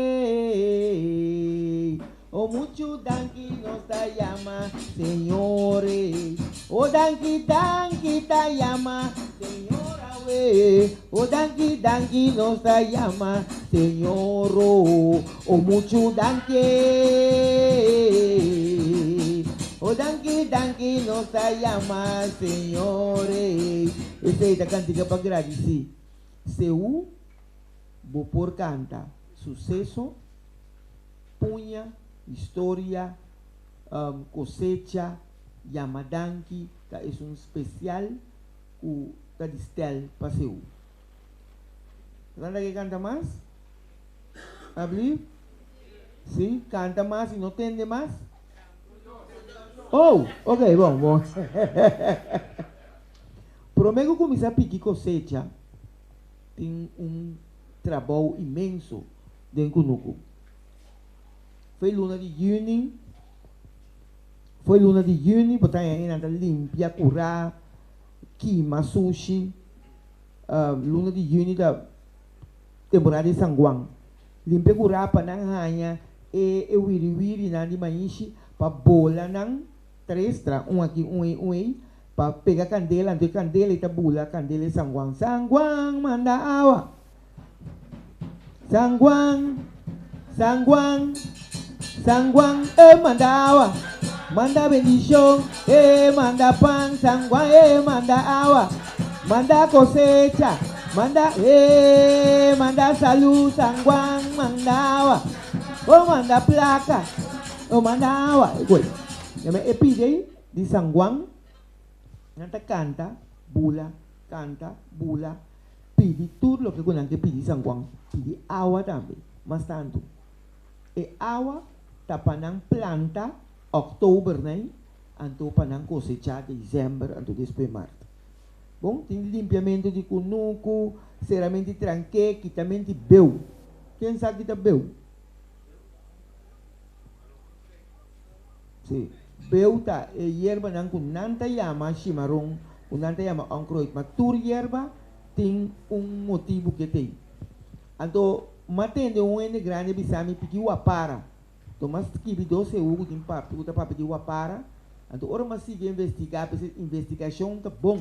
o muchu danki nos ta yama Señor ey. O danki danki ta yama Señor awe. O danki danki nos ta yama Señor o, o muchu danki ey. O danki danki nos ta yama Señor ey. Esey ta kantika pa gradisí. Seú bo por kanta suseso, puña, historia, kosecha, yama danki ta esun spesial ku ta di stel pa Seú. Nan ta ke kanta mas? Ablief? Si, kanta mas i no tende mas? Oh, ok, bon, bon. Promé ku kuminsá piki kosecha, tin un trabou inmenso den kunuku. Foi luna di yüni, foi luna di yüni, bo ta haña nan ta limpia kurá, kima sushi. Luna di yüni ta temporada di San Juan. Limpia kurá pa nan haña e e wiriwirinan di maishi pa bola nan tres tra, un aki, un ei, un ei. Pa pega candela, anto e candela ei ta bula candela e San Juan. San Juan manda awa. San Juan, San Juan, San Juan e manda awa. Manda bendicion, e manda pan. San Juan e manda awa. Manda cosecha. Manda, eh, manda salú San Juan, manda awa. O manda plaka, o manda awa. E E pide di San Juan, nan ta kanta, bula, kanta, bula, pidi tur loke ku nan ke pidi San Juan, pidi awa tambe, mas tantu. E awa ta pa nan planta òktober nei, anto pa nan kosechá desèmber anto despues mart. Bon, tin limpiamentu di kunuku, seramento di tranké, kitamento di beu. Ken sa kita beu? Sí, beu ta e yerbanan ku nan ta yama shimaron, ku nan ta yama onkruid, ma tur yerba tin un motibu ke t'ei. Anto, m'a tende un hende grandi a bisa mi piki wapara. Anto m'a skibi dos seú ku tin papia, ku ta papia di wapara. Anto ora m'a sigui investigá, p'esei investigashon ta bon.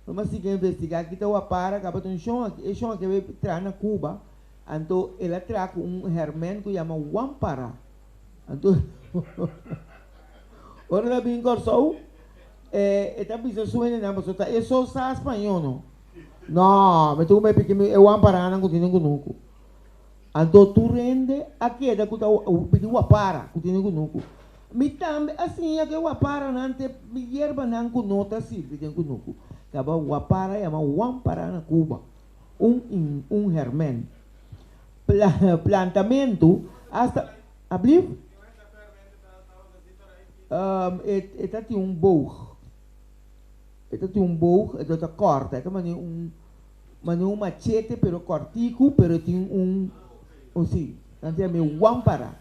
Ora m'a sigui investigá kita wapara, kaba ta un shon aki, e shon aki a bai traha na Cuba, anto el a traha ku un hèrmènt ku yama wampara. Anto ora el a bin Kòrsou, e ta bisa su hendenan pasobra ta e so sa spañó no. No, mi tuvo piki mi e wamparanan ku tin den kunuku. Anto tur hende a keda ku ta pidi wapara ku tin den kunuku. Mi tambe a siña ku e waparanan ta e yerbanan ku no ta sirbi den kunuku. Kaba wapara yama wampara na Cuba, un un hermen. Plantamentu hasta, ablief? E ta tin un boog. E ta tin un boog, e ta kòrta, e ta manera un manera un machete pero kòrtiku, pero e tin un, un si, nan ta yam'é wampara.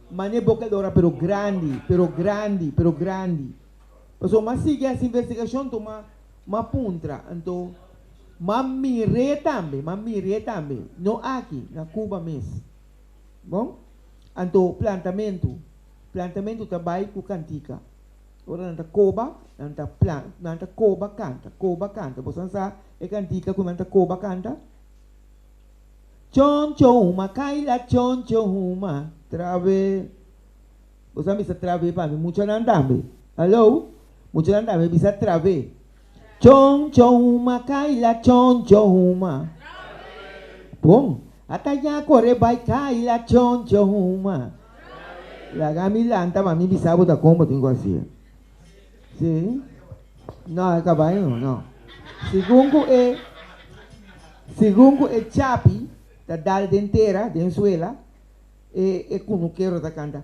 Manera bokeldora pero grandi, pero grandi, pero grandi. Pasobra m'a sigui hasi investigashon anto m'a m'a puntra, anto m'a mir'é tambe, m'a mir'é tambe, no aki, na Cuba mes. Bon, anto plantamentu, plantamentu ta bai ku kantika. Ora nan ta koba, nan ta plan, nan ta koba kanta, koba kanta. Boso nan sa e kantika ku nan ta koba kanta? Choncho huma, kaila choncho huma, trabe. Boso a bisa trabe pa mi, muchanan tambe. Hallo? Muchanan tambe bisa trabe. Choncho huma, kaila choncho huma. Bon, ata ya kore bai kaila choncho huma. Laga mi lanta pa mi bisa bo ta kon bo tin ku hasié. Sí? No, e kabai no, no. Segun ku e, segun ku e chapi ta dal den tera, den suela, e e kunukero ta kanta,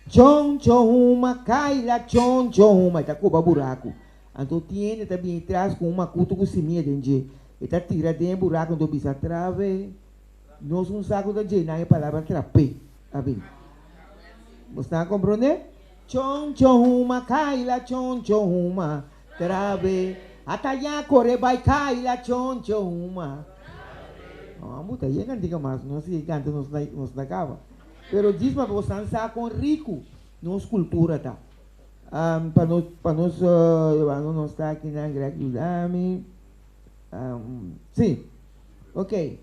Chon chon huma, kaila chon chon huma, e ta koba buraku. Anto tin hende ta bini tras ku un makutu ku simia den dje, e ta tira den e buraku anto bisa, Trave. Nos un saku ta djena e palabra trapé. A bin. Bo sta komprondé? Chon chon huma kaila chon chon huma trabe ata ya kore bai kaila chon chon huma. No, bo ta yen kantika mas, nos sigui kanta nos nos ta kaba. Pero djis pa bo san sa kon riku nos kultura ta. Pa nos pa nos wando nos ta akinan Greg yuda mi. Si. Ok.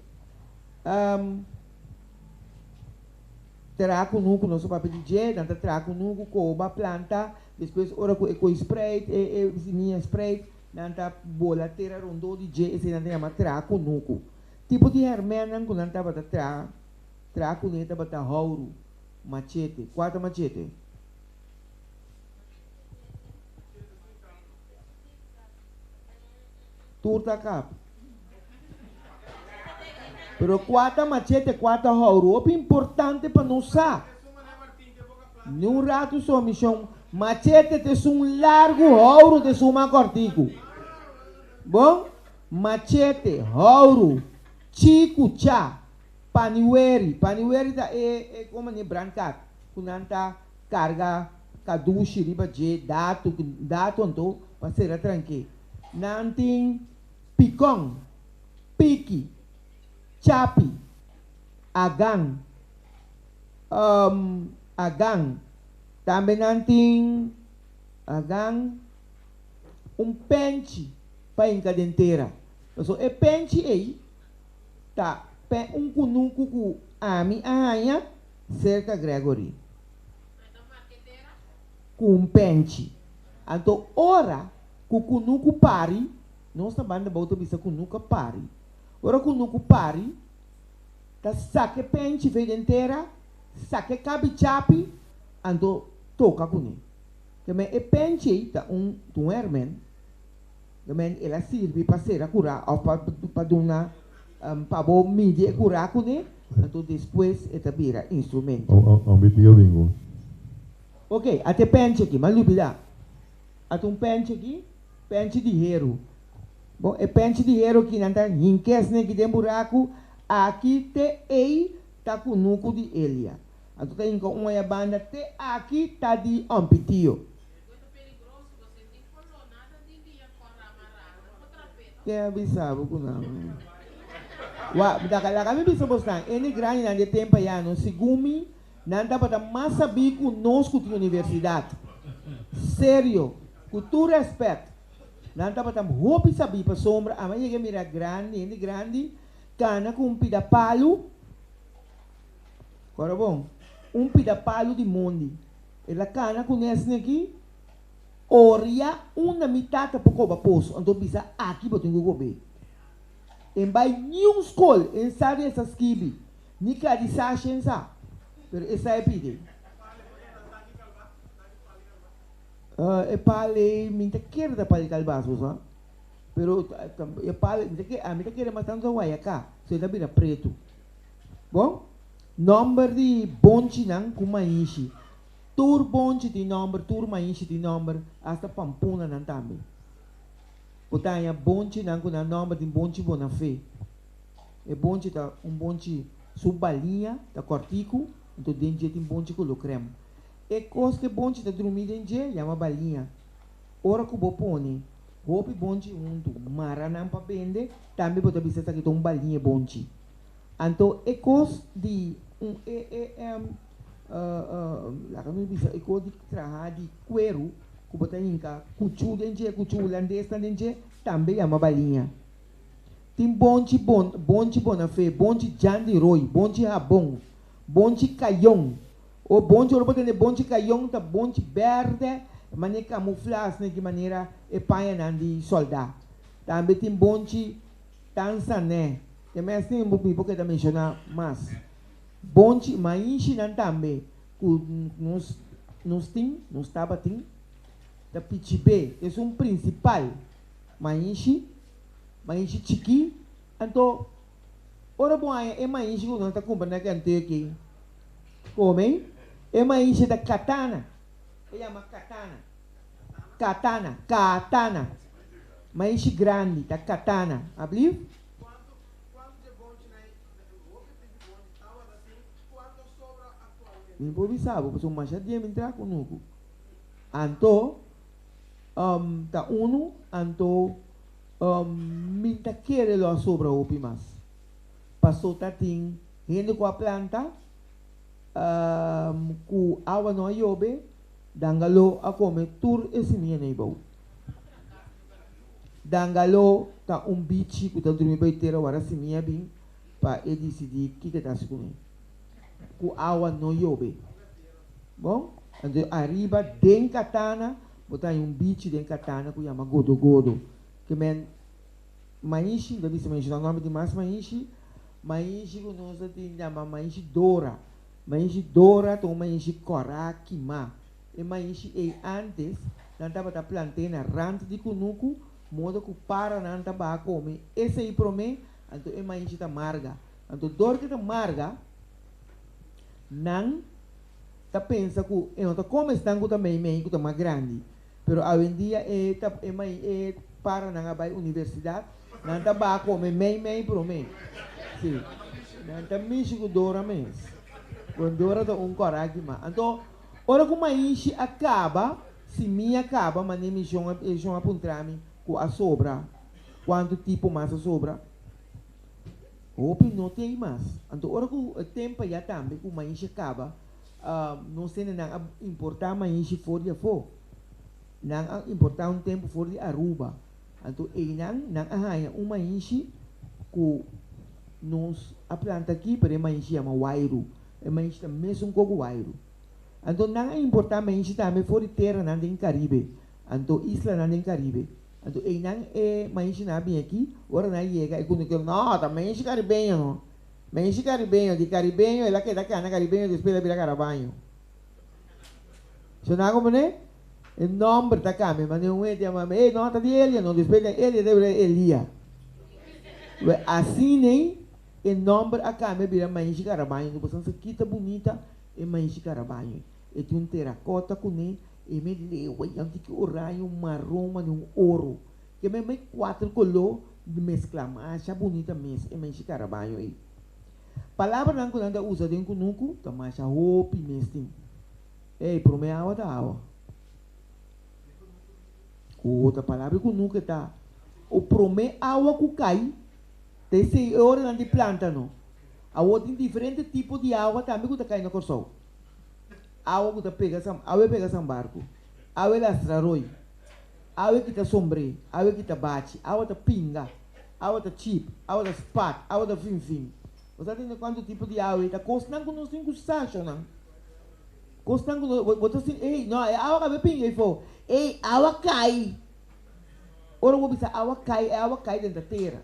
Traha kunuku, nos a papia di dje, nan ta traha kunuku, koba, planta, despues ora ku e koi spreit, e e simia spreit, nan ta bola tera rondó di dje, esei nan ta yama traha kunuku. Tipo di hèrmènnan ku nan tabata traha, traha kuné tabata houru, machete. Kua ta machete? Tur ta kap. Pero kua ta machete, kua ta houru? Hopi importante pa nos sa. Ni un ratu so, mi shon. Machete ta esun largu, houru ta esun mas kòrtiku. Bon? Machete, houru, chiku, cha, paniweri. Paniweri ta e, e komo manera brandkaart ku nan ta karga kadushi riba dje, datu, datu anto pa sera tranke. Nan tin pikon, piki, chapi, agan, agan. Tambe nan tin agan, un penchi pa hinka den tera. Pasobra e penchi ei ta pe un kunuku ku ami a haña serka Gregory. Ku un penchi. Anto ora ku kunuku pari. Nos na Banda Bou ta bisa kunuku a pari. Ora kunuku pari, ta saka e penchi fei den tera, saka e kabi chapi, anto toka kuné. Ke men e penchi ei ta un ta un hèrmènt, ke men el a sirbi pa sera kurá òf pa pa duna pa bo midi e kurá kuné, anto despues e ta bira instrumento. Un bitio bingo. Oke, ata e penchi aki, m'a lubidá. Ata un penchi aki. Penchi di heru. Bon, e penchi di heru aki nan ta hink'es neki den buraku, aki te ei ta kunuku di Elia. Anto ta hinka un aya banda te aki ta di Ompitio. Ken a bisa bo ku nan? Wak, laga mi bisa bosnan, ene grandinan di e tempu aya no, segun mi, Nan tabata mas sabí ku nos ku tin universidat. Serio, ku tur rèspèt, nan tabata hopi sabí pasobra ami a yega mira grandi, hende grandi kana ku un pida palu, kòrda bon, un pida palu di mondi. El a kana ku nesne aki, oria unda mi tata por koba poso, anto bisa aki bo tin ku kob'é. En bai niun skol, en sa di esa skibi. Ni ka di sa shen sa, pero e sa e pidi. E pal ei mi ta kere ta pal di kalbas bo sa, pero e pal mi ta kere ami ta kere mas tantu ta wayaka, so e ta bira pretu. Bon, nomber di bonchinan ku maishi. Tur bonchi tin nomber, tur maishi tin nomber, asta pampunanan tambe. Bo ta haña bonchinan ku nan nomber tin bonchi Bonafé. E bonchi ta un bonchi su baliña ta kòrtiku, anto den dje tin bonchi kolo krèm. E kos ku e bonchi ta drumí den dje yama baliña. Ora ku bo pone hopi bonchi huntu, mara nan pa bende, tambe bo ta bisa esaki ta un baliña e bonchi. Anto e kos di un e e laga nos bisa e kos di traha di kueru ku bo ta hinka kuchú den dje, kuchú hulandesnan den dje, tambe yama baliña. Tin bonchi bon, bonchi bonafé, bonchi jan di roi, bonchi habon, bonchi kayon. O bonchi, ora bo tende bonchi kayon ta bonchi bèrdè, manera kamuflas ne ki manera e pañanan di sòldá. Tambe tin bonchi tansanè. Te mes tin bo mi por keda menshoná mas. Bonchi maishinan tambe ku nos nos tin, nos tabatin, ta pichibé, esun prinsipal. Maishi, maishi chikí. Anto, ora bo haña e maishi ku nos ta kumpra na Kentucky, kome, e maishi ta katana. E yama katana. Katana, katana. Maishi grandi ta katana. Ablief? Mi por bisa bo, pasobra masha dia mi traha kunuku. Anto. Ta unu, anto mi ta kere lo a sobra hopi mas. Paso ta tin hende ku a planta ku awa no a yobe, dangalo a kome tur e simia nei bou. Dangalo ta un bichi ku ta drumi bai tera wara simia bin pa e disidí kiko e ta hasi kuné. Ku awa no yobe. Bon, anto ariba den katana bo ta haña un bichi den katana ku yama godogodo. Ke men maishi, mi ta bisa menshoná nòmber di mas maishi, maishi ku nos ta tin yama maishi dora. Maishi dora ta un maishi kòrá kimá. E maishi ei ántes nan tabata plant'é na rant di kunuku, moda ku paranan ta baha kome esei promé, anto e maishi ta marga. Anto dor ke ta marga, Nan ta pensa ku e no ta kome esnan ku ta meimei ku ta mas grandi. Pero awendia e ta e mai e paranan a bai universidat, nan ta baha kome meimei promé. Si. Nan ta mishi ku Dora mes. Bon Dora ta un kòrá kima. Anto ora ku maishi a kaba, simia a kaba, mane mi shon a e shon a puntra mi ku a sobra, kuantu tipo mas a sobra. Hopi no tin mas. Anto ora ku e tempo ya tambe ku maishi a kaba, nos hendenan a importá maishi for di afó. Nan a importá un tempo for di Aruba. Anto einan nan a haña un maishi ku nos a planta aki, pero e maishi yama wairu. E maishi ta mesun kos ku wairu. Anto nan a importá maishi tambe for di teranan den Karibe, anto islanan den Karibe. Anto einan e maishinan a bin aki, ora nan a yega e kunukero, no, ta maishi karibeño no. Maishi karibeño, di karibeño el a keda kana karibeño despues el a bira karabaño. So nan a komprende? E nòmber ta kambia, manera un hende yama mi, ey no ta di Elia no, despues di Elia ta bira Elia. Wè asin'ey e nòmber a kambia bira maishi karabaño, no pasobra kita bunita e maishi karabaño. E tin un terakota kuné, e me lewa i anto ki oraño, maron, mane un oro. Ke me me kuater koló meskla masha bunita mes e maishi karabaño ei. Palabranan ku nan ta usa den kunuku ta masha hopi mes tin. Ey, promé awa ta awa. Ku otro palabra kunuku e ta o promé awa ku kai ta esei e ora nan di planta no. Awor tin diferente tipo di awa tambe ku ta kai na Kòrsou. Awa ku ta pega san awa e pega san barku, awa e lastra roi, awa e kita sombré, awa e kita bachi, awa ta pinga, awa ta chip, awa ta spat, awa ta finfin. Bo sa tende kuantu tipo di awa ei ta? Kosnan ku nos tin ku sa, shonnan. Kosnan ku nos, bo ta sinti, ey, no, e awa kabe pinga ei fo. Ey, awa kai! Ora bo bisa awa kai, e awa kai den ta tera.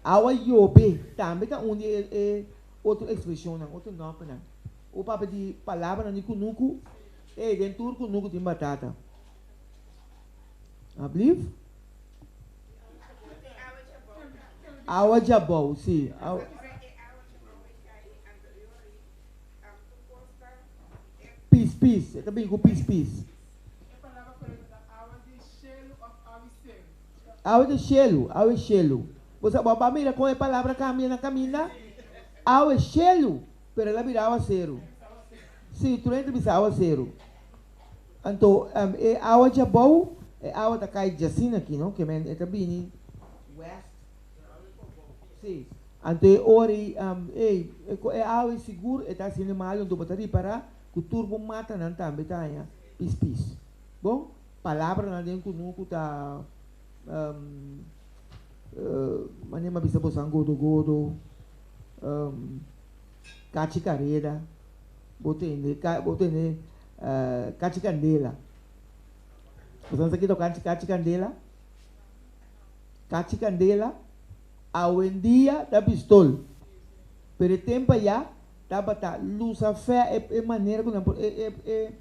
Awa yobe tambe ta un di e e otro ekspreshonnan, otro nòmbernan. Bo papia di palabranan di kunuku, ey, den tur kunuku tin batata. Ablief? Awa djabou, si. Pis pis, e ta bin ku pis pis. Awa di shelu, awa di shelu. Bo sa, bo a mira kon e palabra kambia na kaminda? Awa shelu, pero el a bira awaseru. Si, tur hende ta bisa awaseru. Anto, e awa djabou, e awa ta kai djasina aki, no? Ke men e ta bini west. Si. Anto e ora ei, ey, e awa ei sigur e ta haciendo malo, anto bo ta ripara cu tur bo matanan tambe ta haña pis pis. Bon, palabranan den kunuku ta, manera mi a bisa bosan godo godo, kachi kareda, bo tende, bo tende kachi kandela. Bosan sa kiko kachi kandela? Kachi kandela awendia ta pistol, pero e tempo ayá tabata lusa fè e e manera ku nan por e e e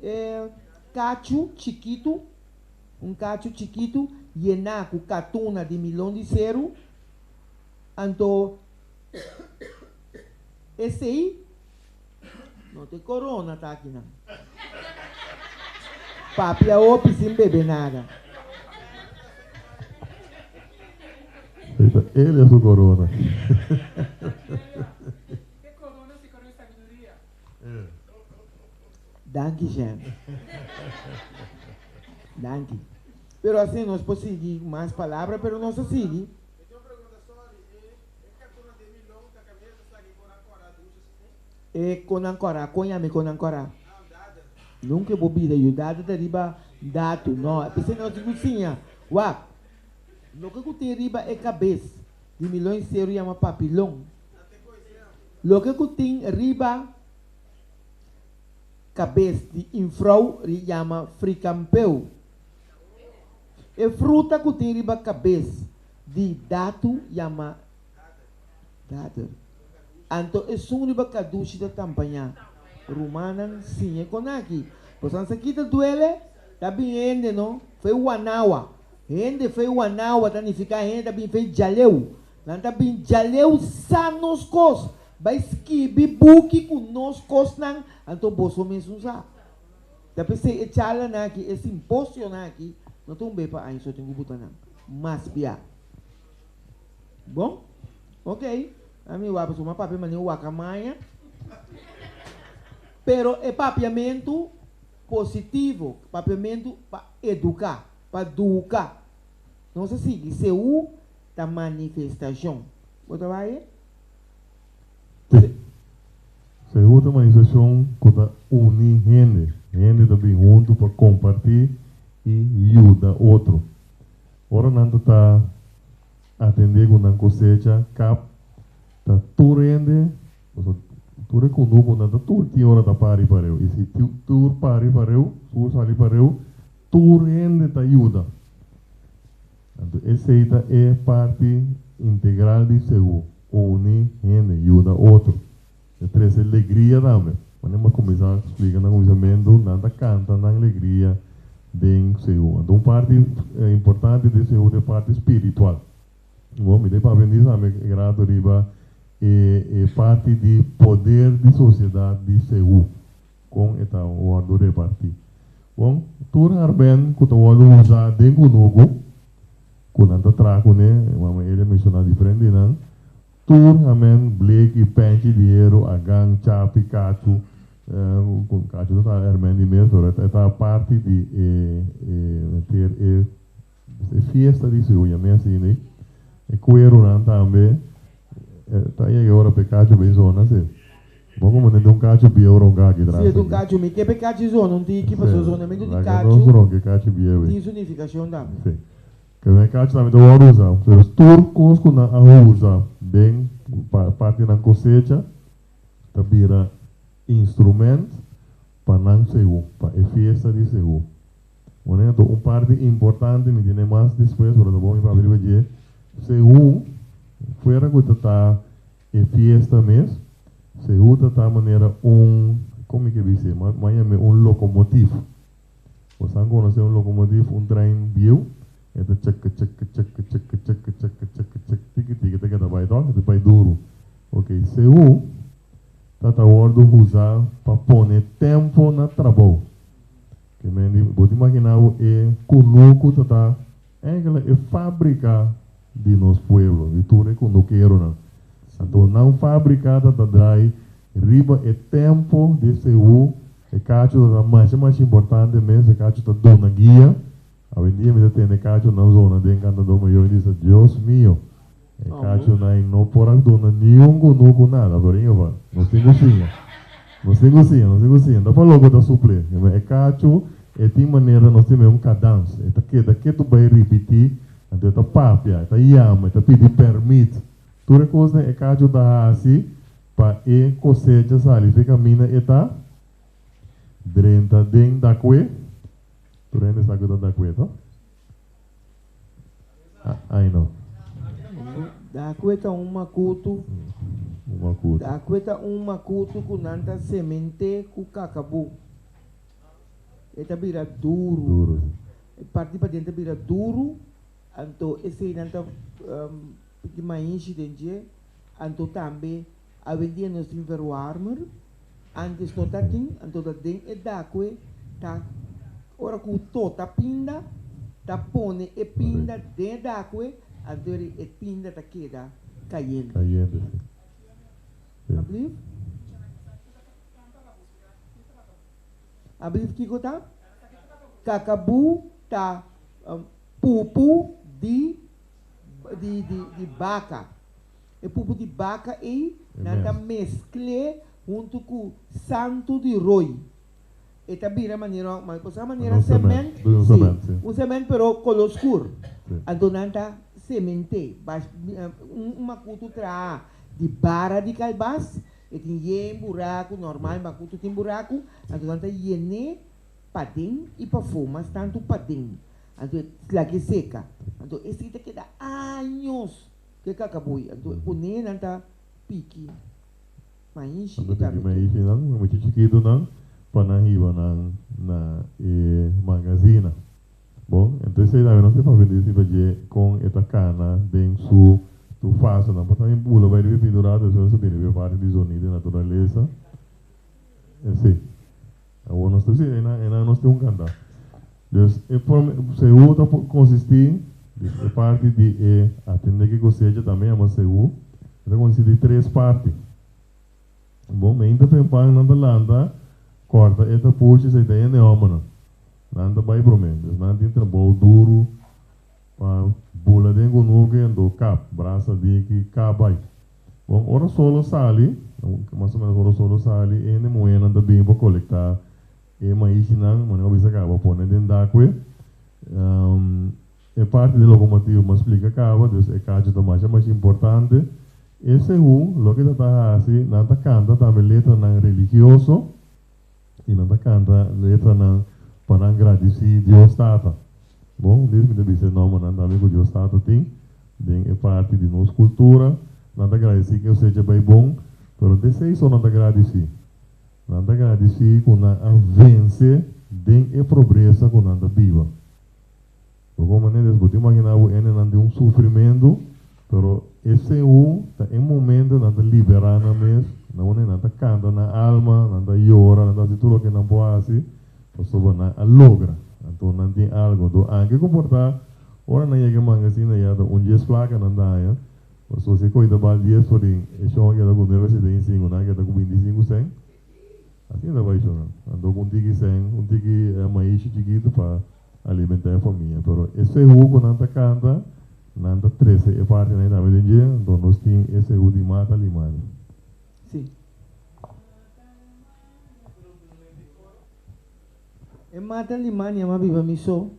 e kachu chikitu, un kachu chikitu yená ku katuna di milon di seru, anto esei no ta e korona ta akinan. Papia hopi sin bebe nada. Ei ta Elia su corona. E corona si corona sabiduria. Danki Shen. Danki. Pero asina nos por sigui mas palabra pero nos a sigui. E kon nan kòrá, kon yami kon nan kòrá? Nunka bo bida yudado ta riba datu, no. P'esei nos tin ku siña. Wak, loke ku tin riba e kabes di milon seru yama papilon. Loke ku tin riba kabes di infrou yama frikampeu. E fruta ku tin riba kabes di datu yama dader. Anto esun riba kadushi ta tampañá. Rumannan, siña kon aki. Bosan sa kita duele? Ta bin hende no, fei wanawa. Hende fei wanawa ta nifiká hende ta bin fei djaleu. Nan ta bin djaleu sa nos kos. Bai skibi buki ku nos kosnan, anto boso mesun sa. Ta p'esei e charlanan aki, e simposionan aki, no ta un be pa aña so tin ku buta nan. Mas bia. Bon? Ok. Ami wak pasobra mi a papia manera un wakamaya. Pero e papiamentu positivo, papiamentu pa eduká, pa duka. Nos a sigui seú ta manifestashon. Bo ta bai e? Sí. Seú ta manifestashon ku ta uni hende. Hende ta bin huntu pa kompartí i yuda otro. Ora nan ta ta atendé ku nan kosecha, kap ta tur hende, pasobra tur e kunukunan ta tur tin ora ta pari pareu. I si tur pari pareu, tur sali pareu, tur hende ta yuda. Anto esei ta e parti integral di Seú, uni hende, yuda otro. E trese legria tambe. Manera mi a kuminsá splika na kuminsamentu, nan ta kanta nan legria den Seú. Anto un parti importante di Seú ta e parti spiritual. Bo, mi ta papia di tambe rato riba e parti di poder di sosiedat di Seú, kon e ta wòrdu repartí. Bon, tur harben ku ta wòrdu usá den kunuku, ku nan ta traha kuné, mama Elia menshoná diferente di nan, tur hamen, bleki, pènchi di heru, agan, chapi, kachu, ku kachu no ta hermen di mes, pero e ta parti di e henter e E fiesta di su yam'é asina ei. E kuerunan tambe ta yega ora pa e kachu bay zona si. Bo como tende un kachu bieu ronka aki tras Si, e ta un aki. kachu. Mi ke pa e kachu zona un tiki pasobra zonamentu di Laga nos kachu ronka e kachu bieu ei. tin su nifikashon tambe. Si. Kende e kachu tambe ta wòrdu usa. Pero tur kos ku nan a usa den parti nan kosecha ta bira instrument pa nan seú, pa e fiesta di seú. Bueno, anto un parti importante, mi tene mas despues, pero ta bon mi papia riba dje, segun fuera ku ta ta e fiesta mes, segun ta ta manera un, kon mi ke bis'é, m'a yam'é un lokomotif. Bo san konosé un lokomotif, un trein bieu? E ta chek chek chek chek chek chek chek chek tiki tiki ta keda bai tòg, e ta bai duru. Ok, segun ta ta wòrdu usá pa pone tempo na trabou. Ke men di, bo ta imaginá bo e kunuku ta ta enkele e fábrika di nos pueblo, di tur e kunukeronan. Anto nan fábrika ta ta drai riba e tempo di seú, e kachu ta ta masha masha importante mes, e kachu ta duna guia. Awendia mi ta tende kachunan zona den Kantadó Mayor i bisa, Dios mio, e kachunan no por a duna niun kunuku nada, pero in geval, nos tin ku siña. Nos tin ku siña, nos tin ku siña. Ta pa loke ta suplé. E kachu e tin manera nos tin un kadans. E ta keda ketu bai ripití, anto e ta papia, e ta yama, e ta pidi pèrmit. Tur e kosnan e kachu ta hasi pa e kosecha sali fe kaminda e ta drenta den dakwe. Tur hende sa ku ta dakwe, to? Ai no. Dakwe ta un makutu. Un makutu. Dakwe ta un makutu ku nan ta sement'é ku kakabú. E ta bira duru. Duru, si. E parti paden ta bira duru, anto esei nan ta piki maishi den dje. Anto tambe awendia nos tin verwarmer, antes no ta tin, anto ta den e dakwe ta ora ku tota pinda ta pone e pinda den e dakwe, anto eri e pinda ta keda kayente. Kayente, si. Si. Ablief? Ablief kiko ta? Kakabu ta pupu di di di di baka. E pupu di baka ei nan ta meskl'é huntu ku santu di roi. E ta bira manera, bo sa manera sement? Sí, un sement pero koló skur. Anto nan ta sement'é. Un makutu traha di bara di kalbas, e tin yen buraku, normal makutu tin buraku, anto nan ta yen'é paden i pafó, mas tantu paden. Anto e lag'é seka. Anto esei ta keda años ku e kakabui. Anto kuné nan ta piki maishi Anto i piki tambe ke. maishi nan, mucha chikitunan, pa nan hiba nan na e magazina. Bon, anto esei tambe nos tin papia di riba dje kon e ta kana den su tur fasenan. Por tambe bula bai riba e pintura, despues nos ta bini riba e parti di zonido i naturalesa. Si. Awor nos ta si einan einan nos tin un kanta. Dus e prome seú ta konsistí di e parti di e atendé ku e kosecha tambe yama seú. E ta konsistí di tres parti. Bon, meinta fen pan nan ta lanta kòrta e tapushi esei ta hende hòmbernan. Nan ta bai promé. Dus nan tin trabou duru pa bula den kunuke anto kap, brasa diki, kap bai. Bon, ora solo sali, mas o menos ora solo sali, e hende muhénan ta bin pa kolektá e maishinan, manera ku a bisa kaba, pone den dakwe. E parti di lokomotiv mi a splika kaba, dus e kachu ta masha masha importante. E segun loke ta ta hasi, nan ta kanta tambe letranan religioso i nan ta kanta letranan pa nan gradisí Dios Tata. Bon, un dies mi ta bisa e nòmbernan tambe ku Dios Tata tin den e parti di nos kultura. Nan ta gradisí ku e osecha bai bon, pero no ta esei so nan ta gradisí. Nan ta gradisí ku nan a vense den e pobresa ku nan ta biba. Bo kon manera bo ta imaginá bo hendenan den un sufrimentu, pero esei ta e momento nan ta liberá nan mes, na unda nan ta kanta nan alma, nan ta yora, nan ta hasi tur loke nan por hasi, pasobra nan a logra. Anto nan tin algu. Anto anke ku por ta ora nan yega e mangasina ya ta un dies plaka nan ta haña, pasobra si e koe ta bal dies por den e shon a keda ku nuebe sesenta i sinku, nan a keda ku binti i sinku sèn. Asina ta bai shonnan. Anto ku un tiki sèn, un tiki maishi chikitu pa alimentá e famia. Pero e seú ku nan ta kanta, nan ta trese e partinan ei tambe den dje, anto nos tin e seú di Mata Limani. Sí. E Mata Limani a biba mi so.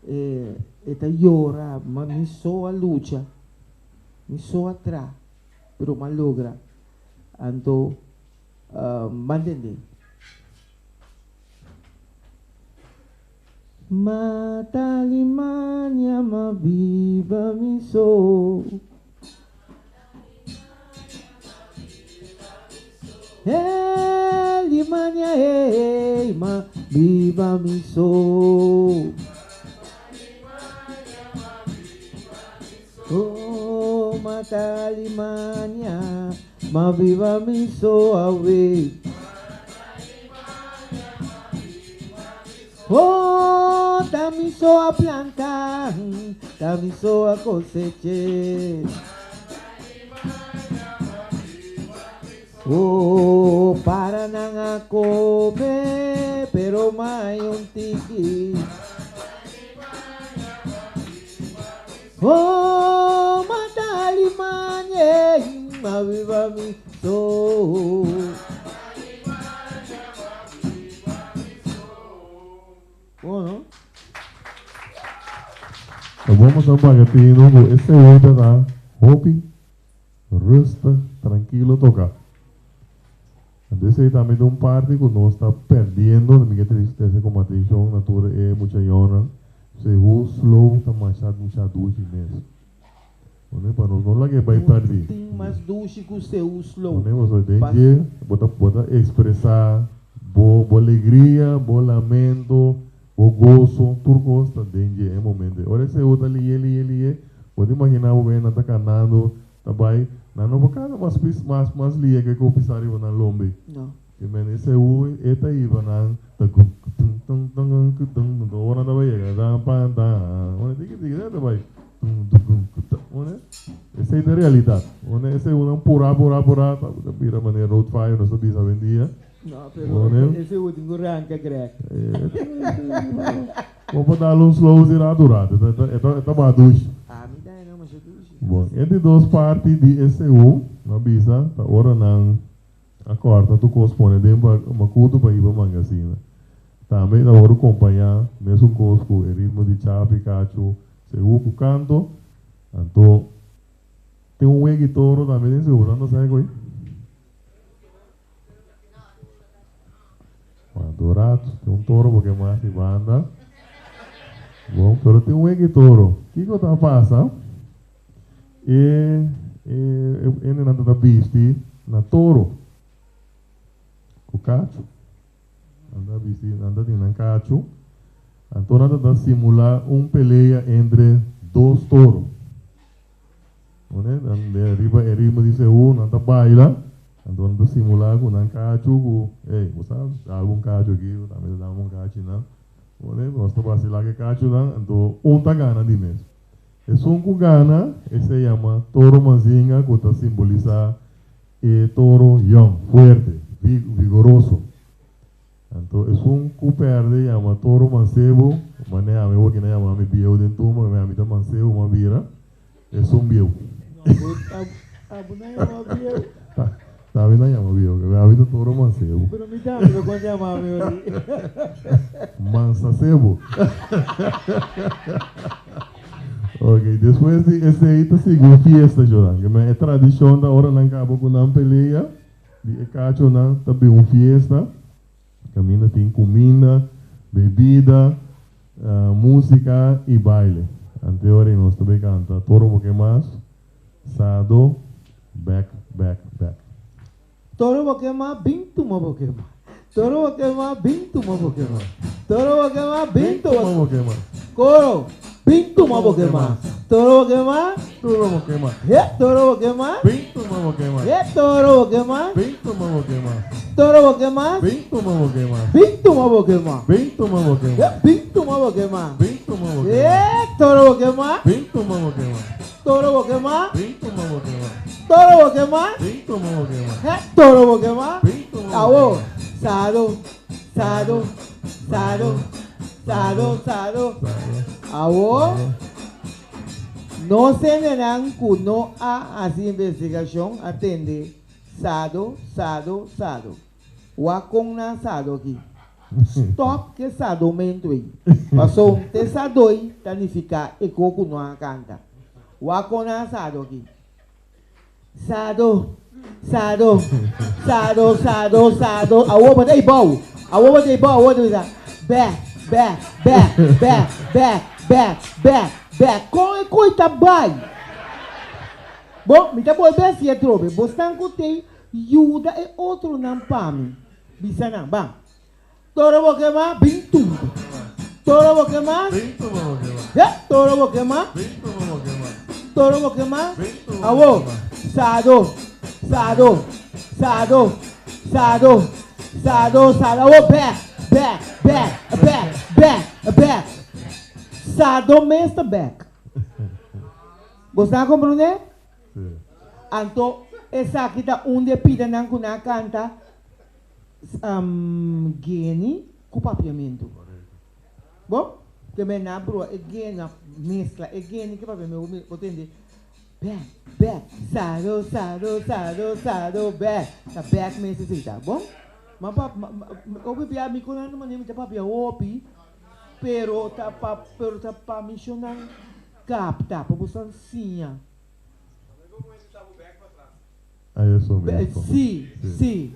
E, e ta yora, ma mi so a lucha. Mi so a tra, pero m'a logra. Anto, ban tende. Mata Alemania, ma biba mi so. Alemania, hey, ma biba mi so. Oh, mata Alemania, ma biba mi so awe. Oh, ta mi so a planta, ta mi so a coseche. Oh, para nan a come, pero mai un tiki. Oh, mata Alemania, ma biba mi so. Bon, no? Vamos a paga tino ku esei ta hopi rustig, trankilo toka. Entonces ei tambe ta un parti ku nos ta perdiendo, mi ke trese komo atenshon na tur e muchachonnan, sehu slow ta masha masha dushi mes. Pone pa nos no laga e bai pèrdí. Tin mas dushi ku sehu slow. Pone pasobra den dje bo ta ekspresá bo alegria, bo lamento, bo goso, tur kos ta den dje e momento ei. Ora e sehu ta lié lié lié, bo ta imaginá bo ku nan ta kanando ta bai, nan no por kana mas pis mas mas lié ke ku pisa riba nan lombi. No. Ke men e sehu e ta hiba nan ta gun tung tung tung tung tung tung ora nan ta bai yega tan pan tan ora tiki tiki ta bai tung tung gung tung ora esei ta realidat ora e sehunan purá purá purá ta bira manera road fire nos ta bisa awendia. No, pero e sehu tin ku ranka Greg. Bo por dal un slow si rato rato e ta baha dushi. Ami ta haya masha dushi. Bon, e di dos parti di e sehu, no a bisa, ta ora nan a corta tur cos pone den macuto pa hiba mangasina. Tambe ta worde compaña mesun cos cu e ritmo di chapi, cachu, sehu cu canto. Anto tin un wegi toro tambe den sehu, bo no sa e coi? Cuanto rato tin un toro porque mas di banda. Bon, pero tin un wegi toro. Kiko ta pasa? E e hendenan ta bisti na toro ku kachu. Nan ta bisti, nan ta tin nan kachu. Anto nan ta simulá un pelea entre dos toro. Nan den riba e ritmo di seú nan ta baila, anto nan ta simulá ku nan kachu ku, ey, bo sa dal un kachu aki, bo tambe ta dal un kachi nan. Nos ta basilá ku e kachunan, anto un ta gana di mes. Esun ku gana, esei yama toro mazinga ku ta simbolisá e toro yòn, fuerte, vigoroso. Anto esun ku pèrdè yama toro mansebo, manera ami awor kina yama mi bieu den tumba, ami ta mansebo, m'a bira esun bieu. No, abo no yama bieu. Ta ami no yama bieu, ami ta toro mansebo. Pero mi tambe lo kon yama mi ori. Mansasebo. Ok, despues di esei ta sigui un fiesta, Joran. E tradishon ta ora nan kaba ku nan pelea. Di e kachonan ta bin un fiesta, kaminda tin kuminda, bebida. Músika i baile. Anteora nos ta bay kanta Toro Bo Ke Mas, Sado, Bek, Bek, Bek. Toro bo ke mas, bin tuma bo ke mas. Toro bo ke mas, bin tuma bo ke mas. Toro bo ke mas, bin tuma bo ke mas. Koro, bin tuma bo ke mas. Toro bo ke mas. Tuma bo ke mas. He, toro bo ke mas. Bin tuma bo ke mas. He, toro bo ke mas. Bin tuma bo ke mas. Toro bo ke mas. Bin tuma bo ke mas. Bin tuma bo ke mas. Bin tuma bo ke mas. He, bin tuma bo ke mas. Bin tuma bo ke mas. He, toro bo ke mas. Bin tuma bo ke mas. Toro bo ke mas. Bin tuma bo ke mas. Toro bo ke mas. Bin tuma bo ke mas. He, toro bo ke mas. Bin tuma bo ke mas. Awo, sado, sado, sado, sado, sado. Awo, nos hendenan ku no a hasi investigashon a tende sado, sado, sado. Wak kon nan sado aki. Stop ke sadomentu ei. Paso te sadoi ta nifiká e ko ku no a kanta. Wak kon nan sado aki. Sado, sado, sado, sado, sado. Awor bo ta ei bou. Awor bo ta ei bou. Awor bo ta bisa bè, bè, bè, bè, bè, bè, bè, bè. Kon e koi ta bai? Bo, mi ta bolbe hasi atrobe. Bosnan ku t'ei yuda e otronan pa mi. Bisa nan, Ban. Toro bo kema, bin tumba. Toro bo kema. Bin tumba bo kema. He, toro bo kema. Bin tumba bo kema. Toro bo kema. Bin tumba bo Awo, kema. sado, sado, sado, sado, sado, sado. Awo, bek, bek, bek, bek, bek, bek. Sado mes ta bek. Bo sa komprondé? Sí. Anto, esaki ta un di e pidanan ku nan a kanta. Geni ku papiamentu. Bo ke men na brua e geni, na meskla e geni ku papiamentu, bo tende bek, bek, sado, sado, sado, sado, bek. Ta bek mes esei ta, bon? Ma pa, hopi bia mi ku nan manera mi ta papia hopi, pero ta pa, pero ta pa mishonnan kapta, pa boso siña. Ay eso mismo. Sí, sí.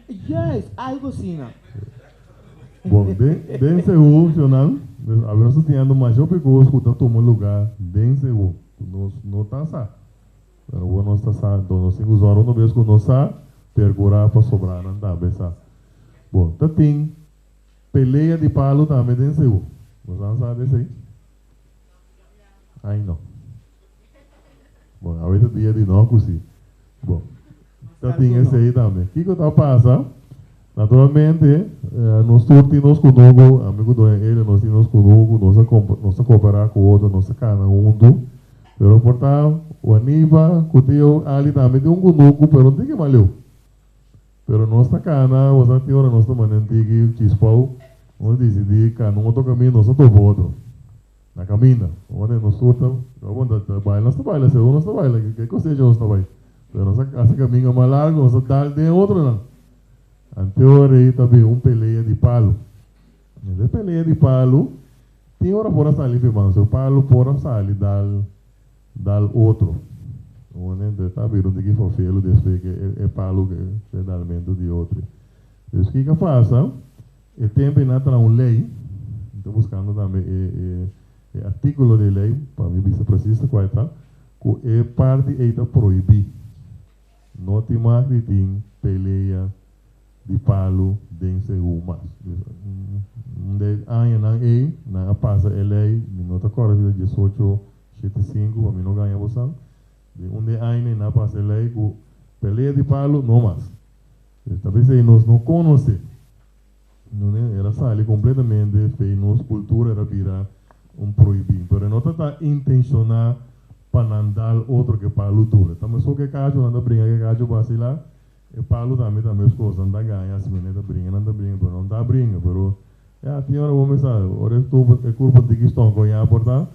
Juist, algo asina. Bon, den, den Seú, shonnan, awe nos ta siñando masha hopi kos ku ta tuma lugá den Seú, ku nos no ta sa. Pero awor nos ta sa, enton nos tin ku zòrg una bes ku nos sa, perkurá pa sobranan tambe sa. Bon, ta tin pelea di palu tambe den Seú. Nos a sa di esei? Ai no. Bon, awe ta dia di no ku si. Bon, ta tin esei tambe. Kiko ta pasa? Naturalmente, nos tur tin nos kunuku, ami ku Doña Elia nos tin nos kunuku, nos a nos ta kooperá ku otro, nos ta kana huntu. Pero por ta Waniva ku tio Ali tambe tin un kunuku, pero no tin ke maleu. Pero nos ta kana, bo sa tin ora nos ta manda un tiki chispou, nos disidí kana un otro kaminda, nos ta topa otro. Na caminda. Ora nos tur ta bon ta ta baila nos ta baila segun nos ta baila ke cosecha nos ta bai pero nos a haci caminda mas largo nos ta dal den otronan ante ora ei ta bin un pelea di palo e pelea di palo tin ora por a sali firmando so palo por a sali dal dal otro ta bira un tiki fofelo despues ke e palo ke dalmento di otro dus kiko a pasa. E tempu ei nan a traha un lei, mi ta buskando tambe e e artíkulo di e lei pa mi bisa presis kua e ta, ku e parti ei ta prohibí. No tin mag di tin pelea di palu den Seú mas. Dus un de e añanan ei nan a pasa e lei, mi no ta kòrda si ta diesocho shete sinku pa mi no gaña bosan, den un de e añanan ei nan a pasa e lei ku pelea di palu no mas. Ta p'esei nos no konosé. Era sali kompletamente fei nos kultura, era bira un prohibí. Pero e no ta ta intenshoná pa nan dal otro ku e palu duru. Ta meskos ku e kachu, nan ta bringa ku e kachu basilá, e palu tambe ta meskos. Nan ta gaña asina, nan ta bringa, nan ta bringa, pero no ta bringa. Pero ya, tin ora bo mester sa, ora e tubo, e kurpa tiki stonkoñá por ta,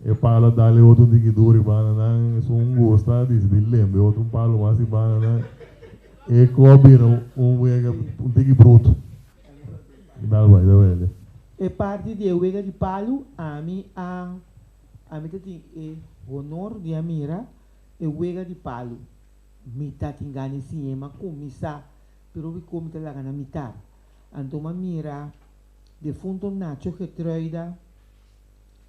e palu a dal e otro un tiki duru i banda nan, esun gusta disidí lembe e otro un palu mas i banda nan. E ku a bira un wega un tiki bruto. Dal bai, dal bai. E parti di e wega di palu, ami a ami ta tin e honor di a mira e wega di palu. Mi ta tin gana di siña, mi a kuminsá, pero hopi kos mi ta laga na mitar. Anto mi a mira defunto Nacho Getruida.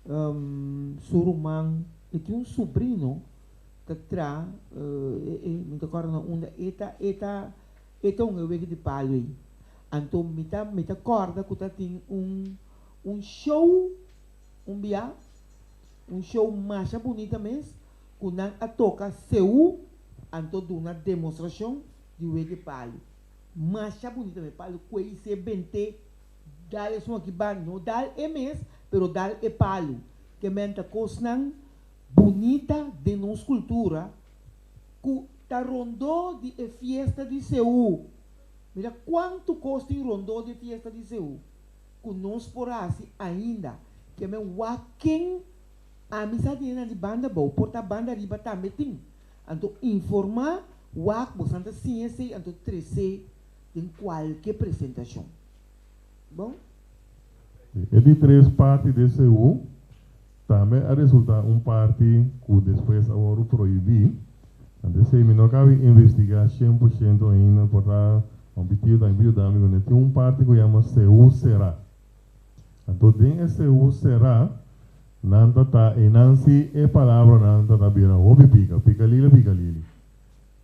Su ruman, e tin un subrino ta tra, mi ta kòrda na unda e ta, e ta, e ta un wega di palu ei. Anto mi ta, mi ta kòrda ku ta tin un, un show un bia, un show masha bunita mes, ku nan a toka seú, anto duna demostrashon di wega di palu. Masha bunita mes, palu kuei se bent'é. Dal esun aki ban, no dal e mes, pero dal e palu. Ke men ta kosnan bunita den nos kultura ku ta rondó di e fiesta di Seú. Mira kuantu kos tin rondó di e fiesta di Seú ku nos por hasi ainda. Ke men wak ken ami sa tene nan di banda abou, por ta banda ariba tambe tin. Anto informá wak bosan ta siña esei anto tres'é den kualke presentashon. Bon. E di tres parti di Seú tambe a resultá un parti ku despues a wòrdu prohibí. Anto esei mi no kabi investigá 100% ainda, por ta un pitido tambe por yuda mi kuné. Tin un parti ku yama Seú Será. Anto den e Seú Será nan ta ta einan si e palabranan ta ta bira hopi pika, pika lili, pika lili.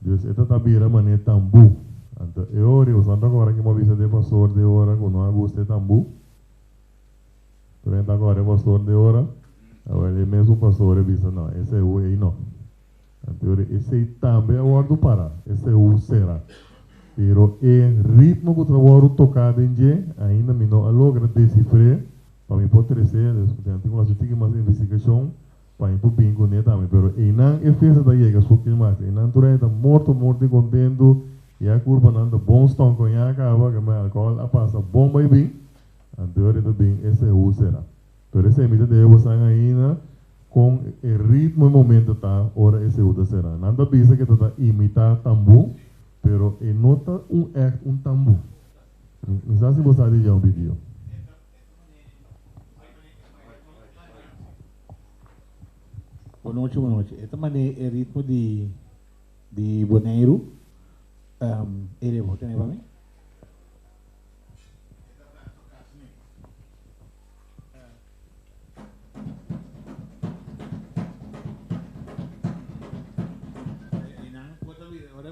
Dus e ta ta bira manera tambú. Anto e ora i boso ta kòrda ki bo a bisa di e pastor di ora ku no a gusta e tambú? Tur hende ta kòrda e pastor di ora? Awel e mesun pastor e bisa no, e seú ei no. Anto e ora esei tambe a wòrdu pará, e seú será. Pero e ritmo ku ta wòrdu toká den dje ainda mi no a logra desifr'é pa mi por tres'é, dus mi tin ku hasi un tiki mas investigashon. Pa mi por bin kuné tambe. Pero einan e fiesta ta yega su klimax. Einan tur hende ta morto morto di kontentu i a kurpanan ta bon stonkoñá kaba ke mai alkohòl a pasa bon bai bin. Anto e ta bin e seú sera. Pero esei mi ta debe bosan ainda kon e ritmo e momento ta ora e seú ta sera. Nan ta bisa ke ta ta imitá tambú pero e no ta un ègt un tambú. Mi sa si bo sa di dje un bidio. Bonochi, bonochi. E ta mane e ritmo di di Boneiru. Um, Elia, bo tene pa mi?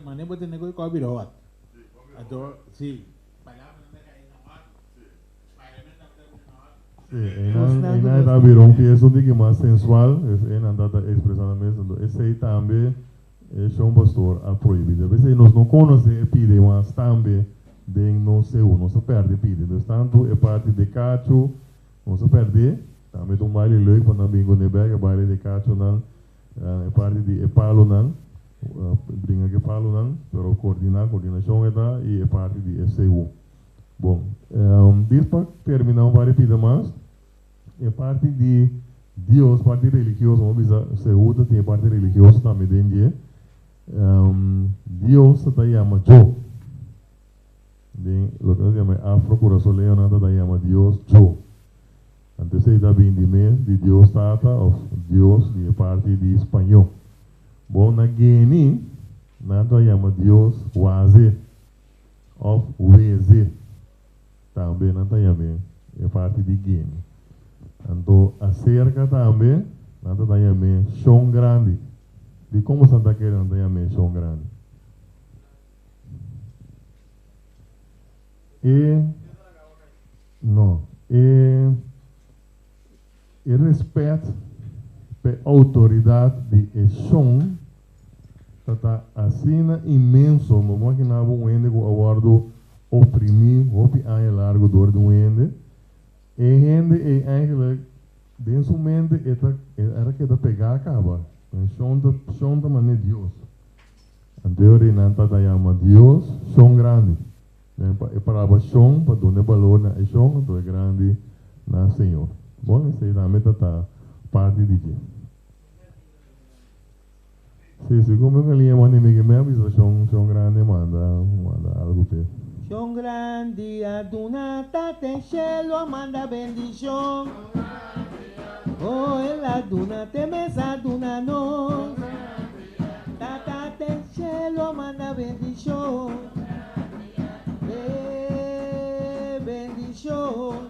Mane bo tene ku bira hot. Anto, si. Sí, einan, einan ta bira un fiesta un tiki mas sensual, es einan ta ta expresa nan mes, anto esei tambe e shon pastor a prohibi. Debe esei nos no conoce e pide mas tambe den nos seu, nos a perde pide. Dus tanto e parti de cacho nos a perde, tambe ta un baile leuk pa nan bin cune bek, e baile de cachonan, e parti di e palonan, bringa cu e palonan, pero coordina, coordinacion e ta, y e parti di e seu. Bon, dis pa termina un par di pida mas, e parti di Dios, parti religioso, bo bisa Seú ta tin e parti religioso tambe den dje. Dios ta ta yama Djo. Den loke nos yama e afro-kurasoleonan ta ta yama Dios Djo. Anto esei ta bin di mes di Dios Tata of Dios di e parti di spañó. Bon, na Guinea nan ta yama Dios Waze. Of weze. Tambe nan ta yam'é e parti di Guinea. Anto aserka tambe nan ta ta yam'é Shon Grandi. Dikon boso ta kere nan ta yam'é Shon Grandi? E no, e e respet p'e outoridat di e shon ta ta asina inmenso. Bo makina bo un hende ku a wòrdu oprimí hopi aña largu dor di un hende. E hende ei eigenlijk den su mente e ta e a keda pegá kaba. E shon ta shon ta manera Dios. Anto e ora ei nan ta ta yama Dios shon grandi. E palabra shon pa duna e balor na e shon, anto e grandi na Señor. Bon, esei tambe ta ta parti di dje. Si, si come un galiña manda mi ke mi a bisa shon, shon grandi manda, manda algu p'e. Shon grandi a duna tata e shelu a manda bendishon. Oh, el a duna te mes a duna nos. Tata den cielo manda bendicion Eh, bendicion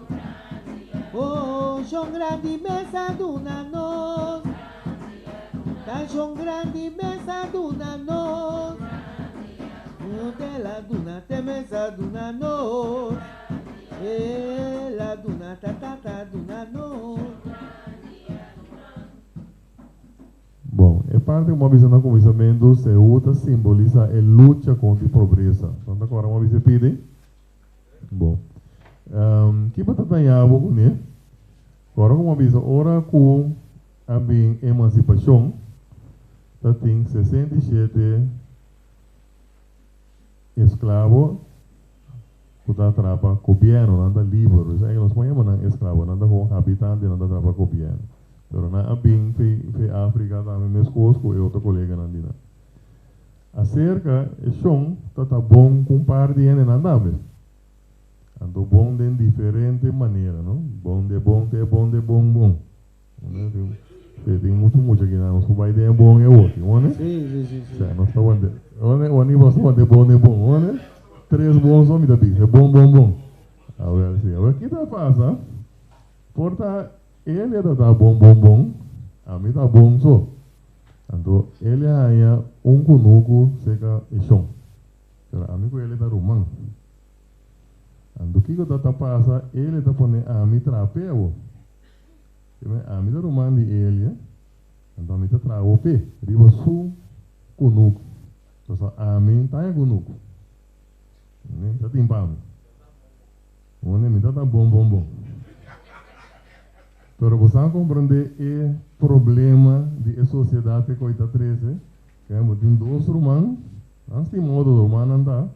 Oh, yo. Shon Grandi mes a duna nos. Ta Shon Grandi mes a duna nos. El a duna te mes a duna nos. El a duna ta tata a duna nos. Bon, e parti ku bo a bisa na kuminsamentu, Seú ta simbolisá e lucha kontra e pobresa. Bo ta kòrda bo a bisa e pidi? Bon. Ki bo ta daña bo kuné? Kòrda ku bo a bisa ora ku a bin emansipashon, ta tin 67 esklabo ku ta trapa gobièrnu, nan ta liber. Esei nos por yama nan esklabo, nan ta kon habitante, nan ta trapa gobièrnu. Pero nan a bin fe Afrika tambe meskos ku e otro koleganan di nan. Aserka e shon ta ta bon ku un par di hendenan tambe. Anto bon den diferente manera, no? Bon de bon te bon de bon bon. Sí, tin mucho mucha aki nan, nos por bai den e bon e otro, wone? Sí, sí, sí, sí. Sea, nos ta wante, wone, wone nos ta wante bon de bon, wone? Tres bon so mi ta bisa, bon, bon, bon. A ver, sí, a ver, ki ta pasa? Por ta Elia ta ta bon, bon, bon, ami ta bon so. Anto Elia haña un kunuku seka e shon. Pero ami ku Elia ta ruman. Anto kiko ta ta pasa? Elia ta pone ami traha p'e awor. Ami ta ruman di Elia, anto ami ta traha awor p'e riba su kunuku. Pasobra ami ta haña kunuku. Ta tin pa mi. Wone mi ta ta bon bon bon. Pero bo sa comprende e problema di e sociedad ke koe ta trece? Ke bo tin dos ruman, nan stima otro, rumannan ta.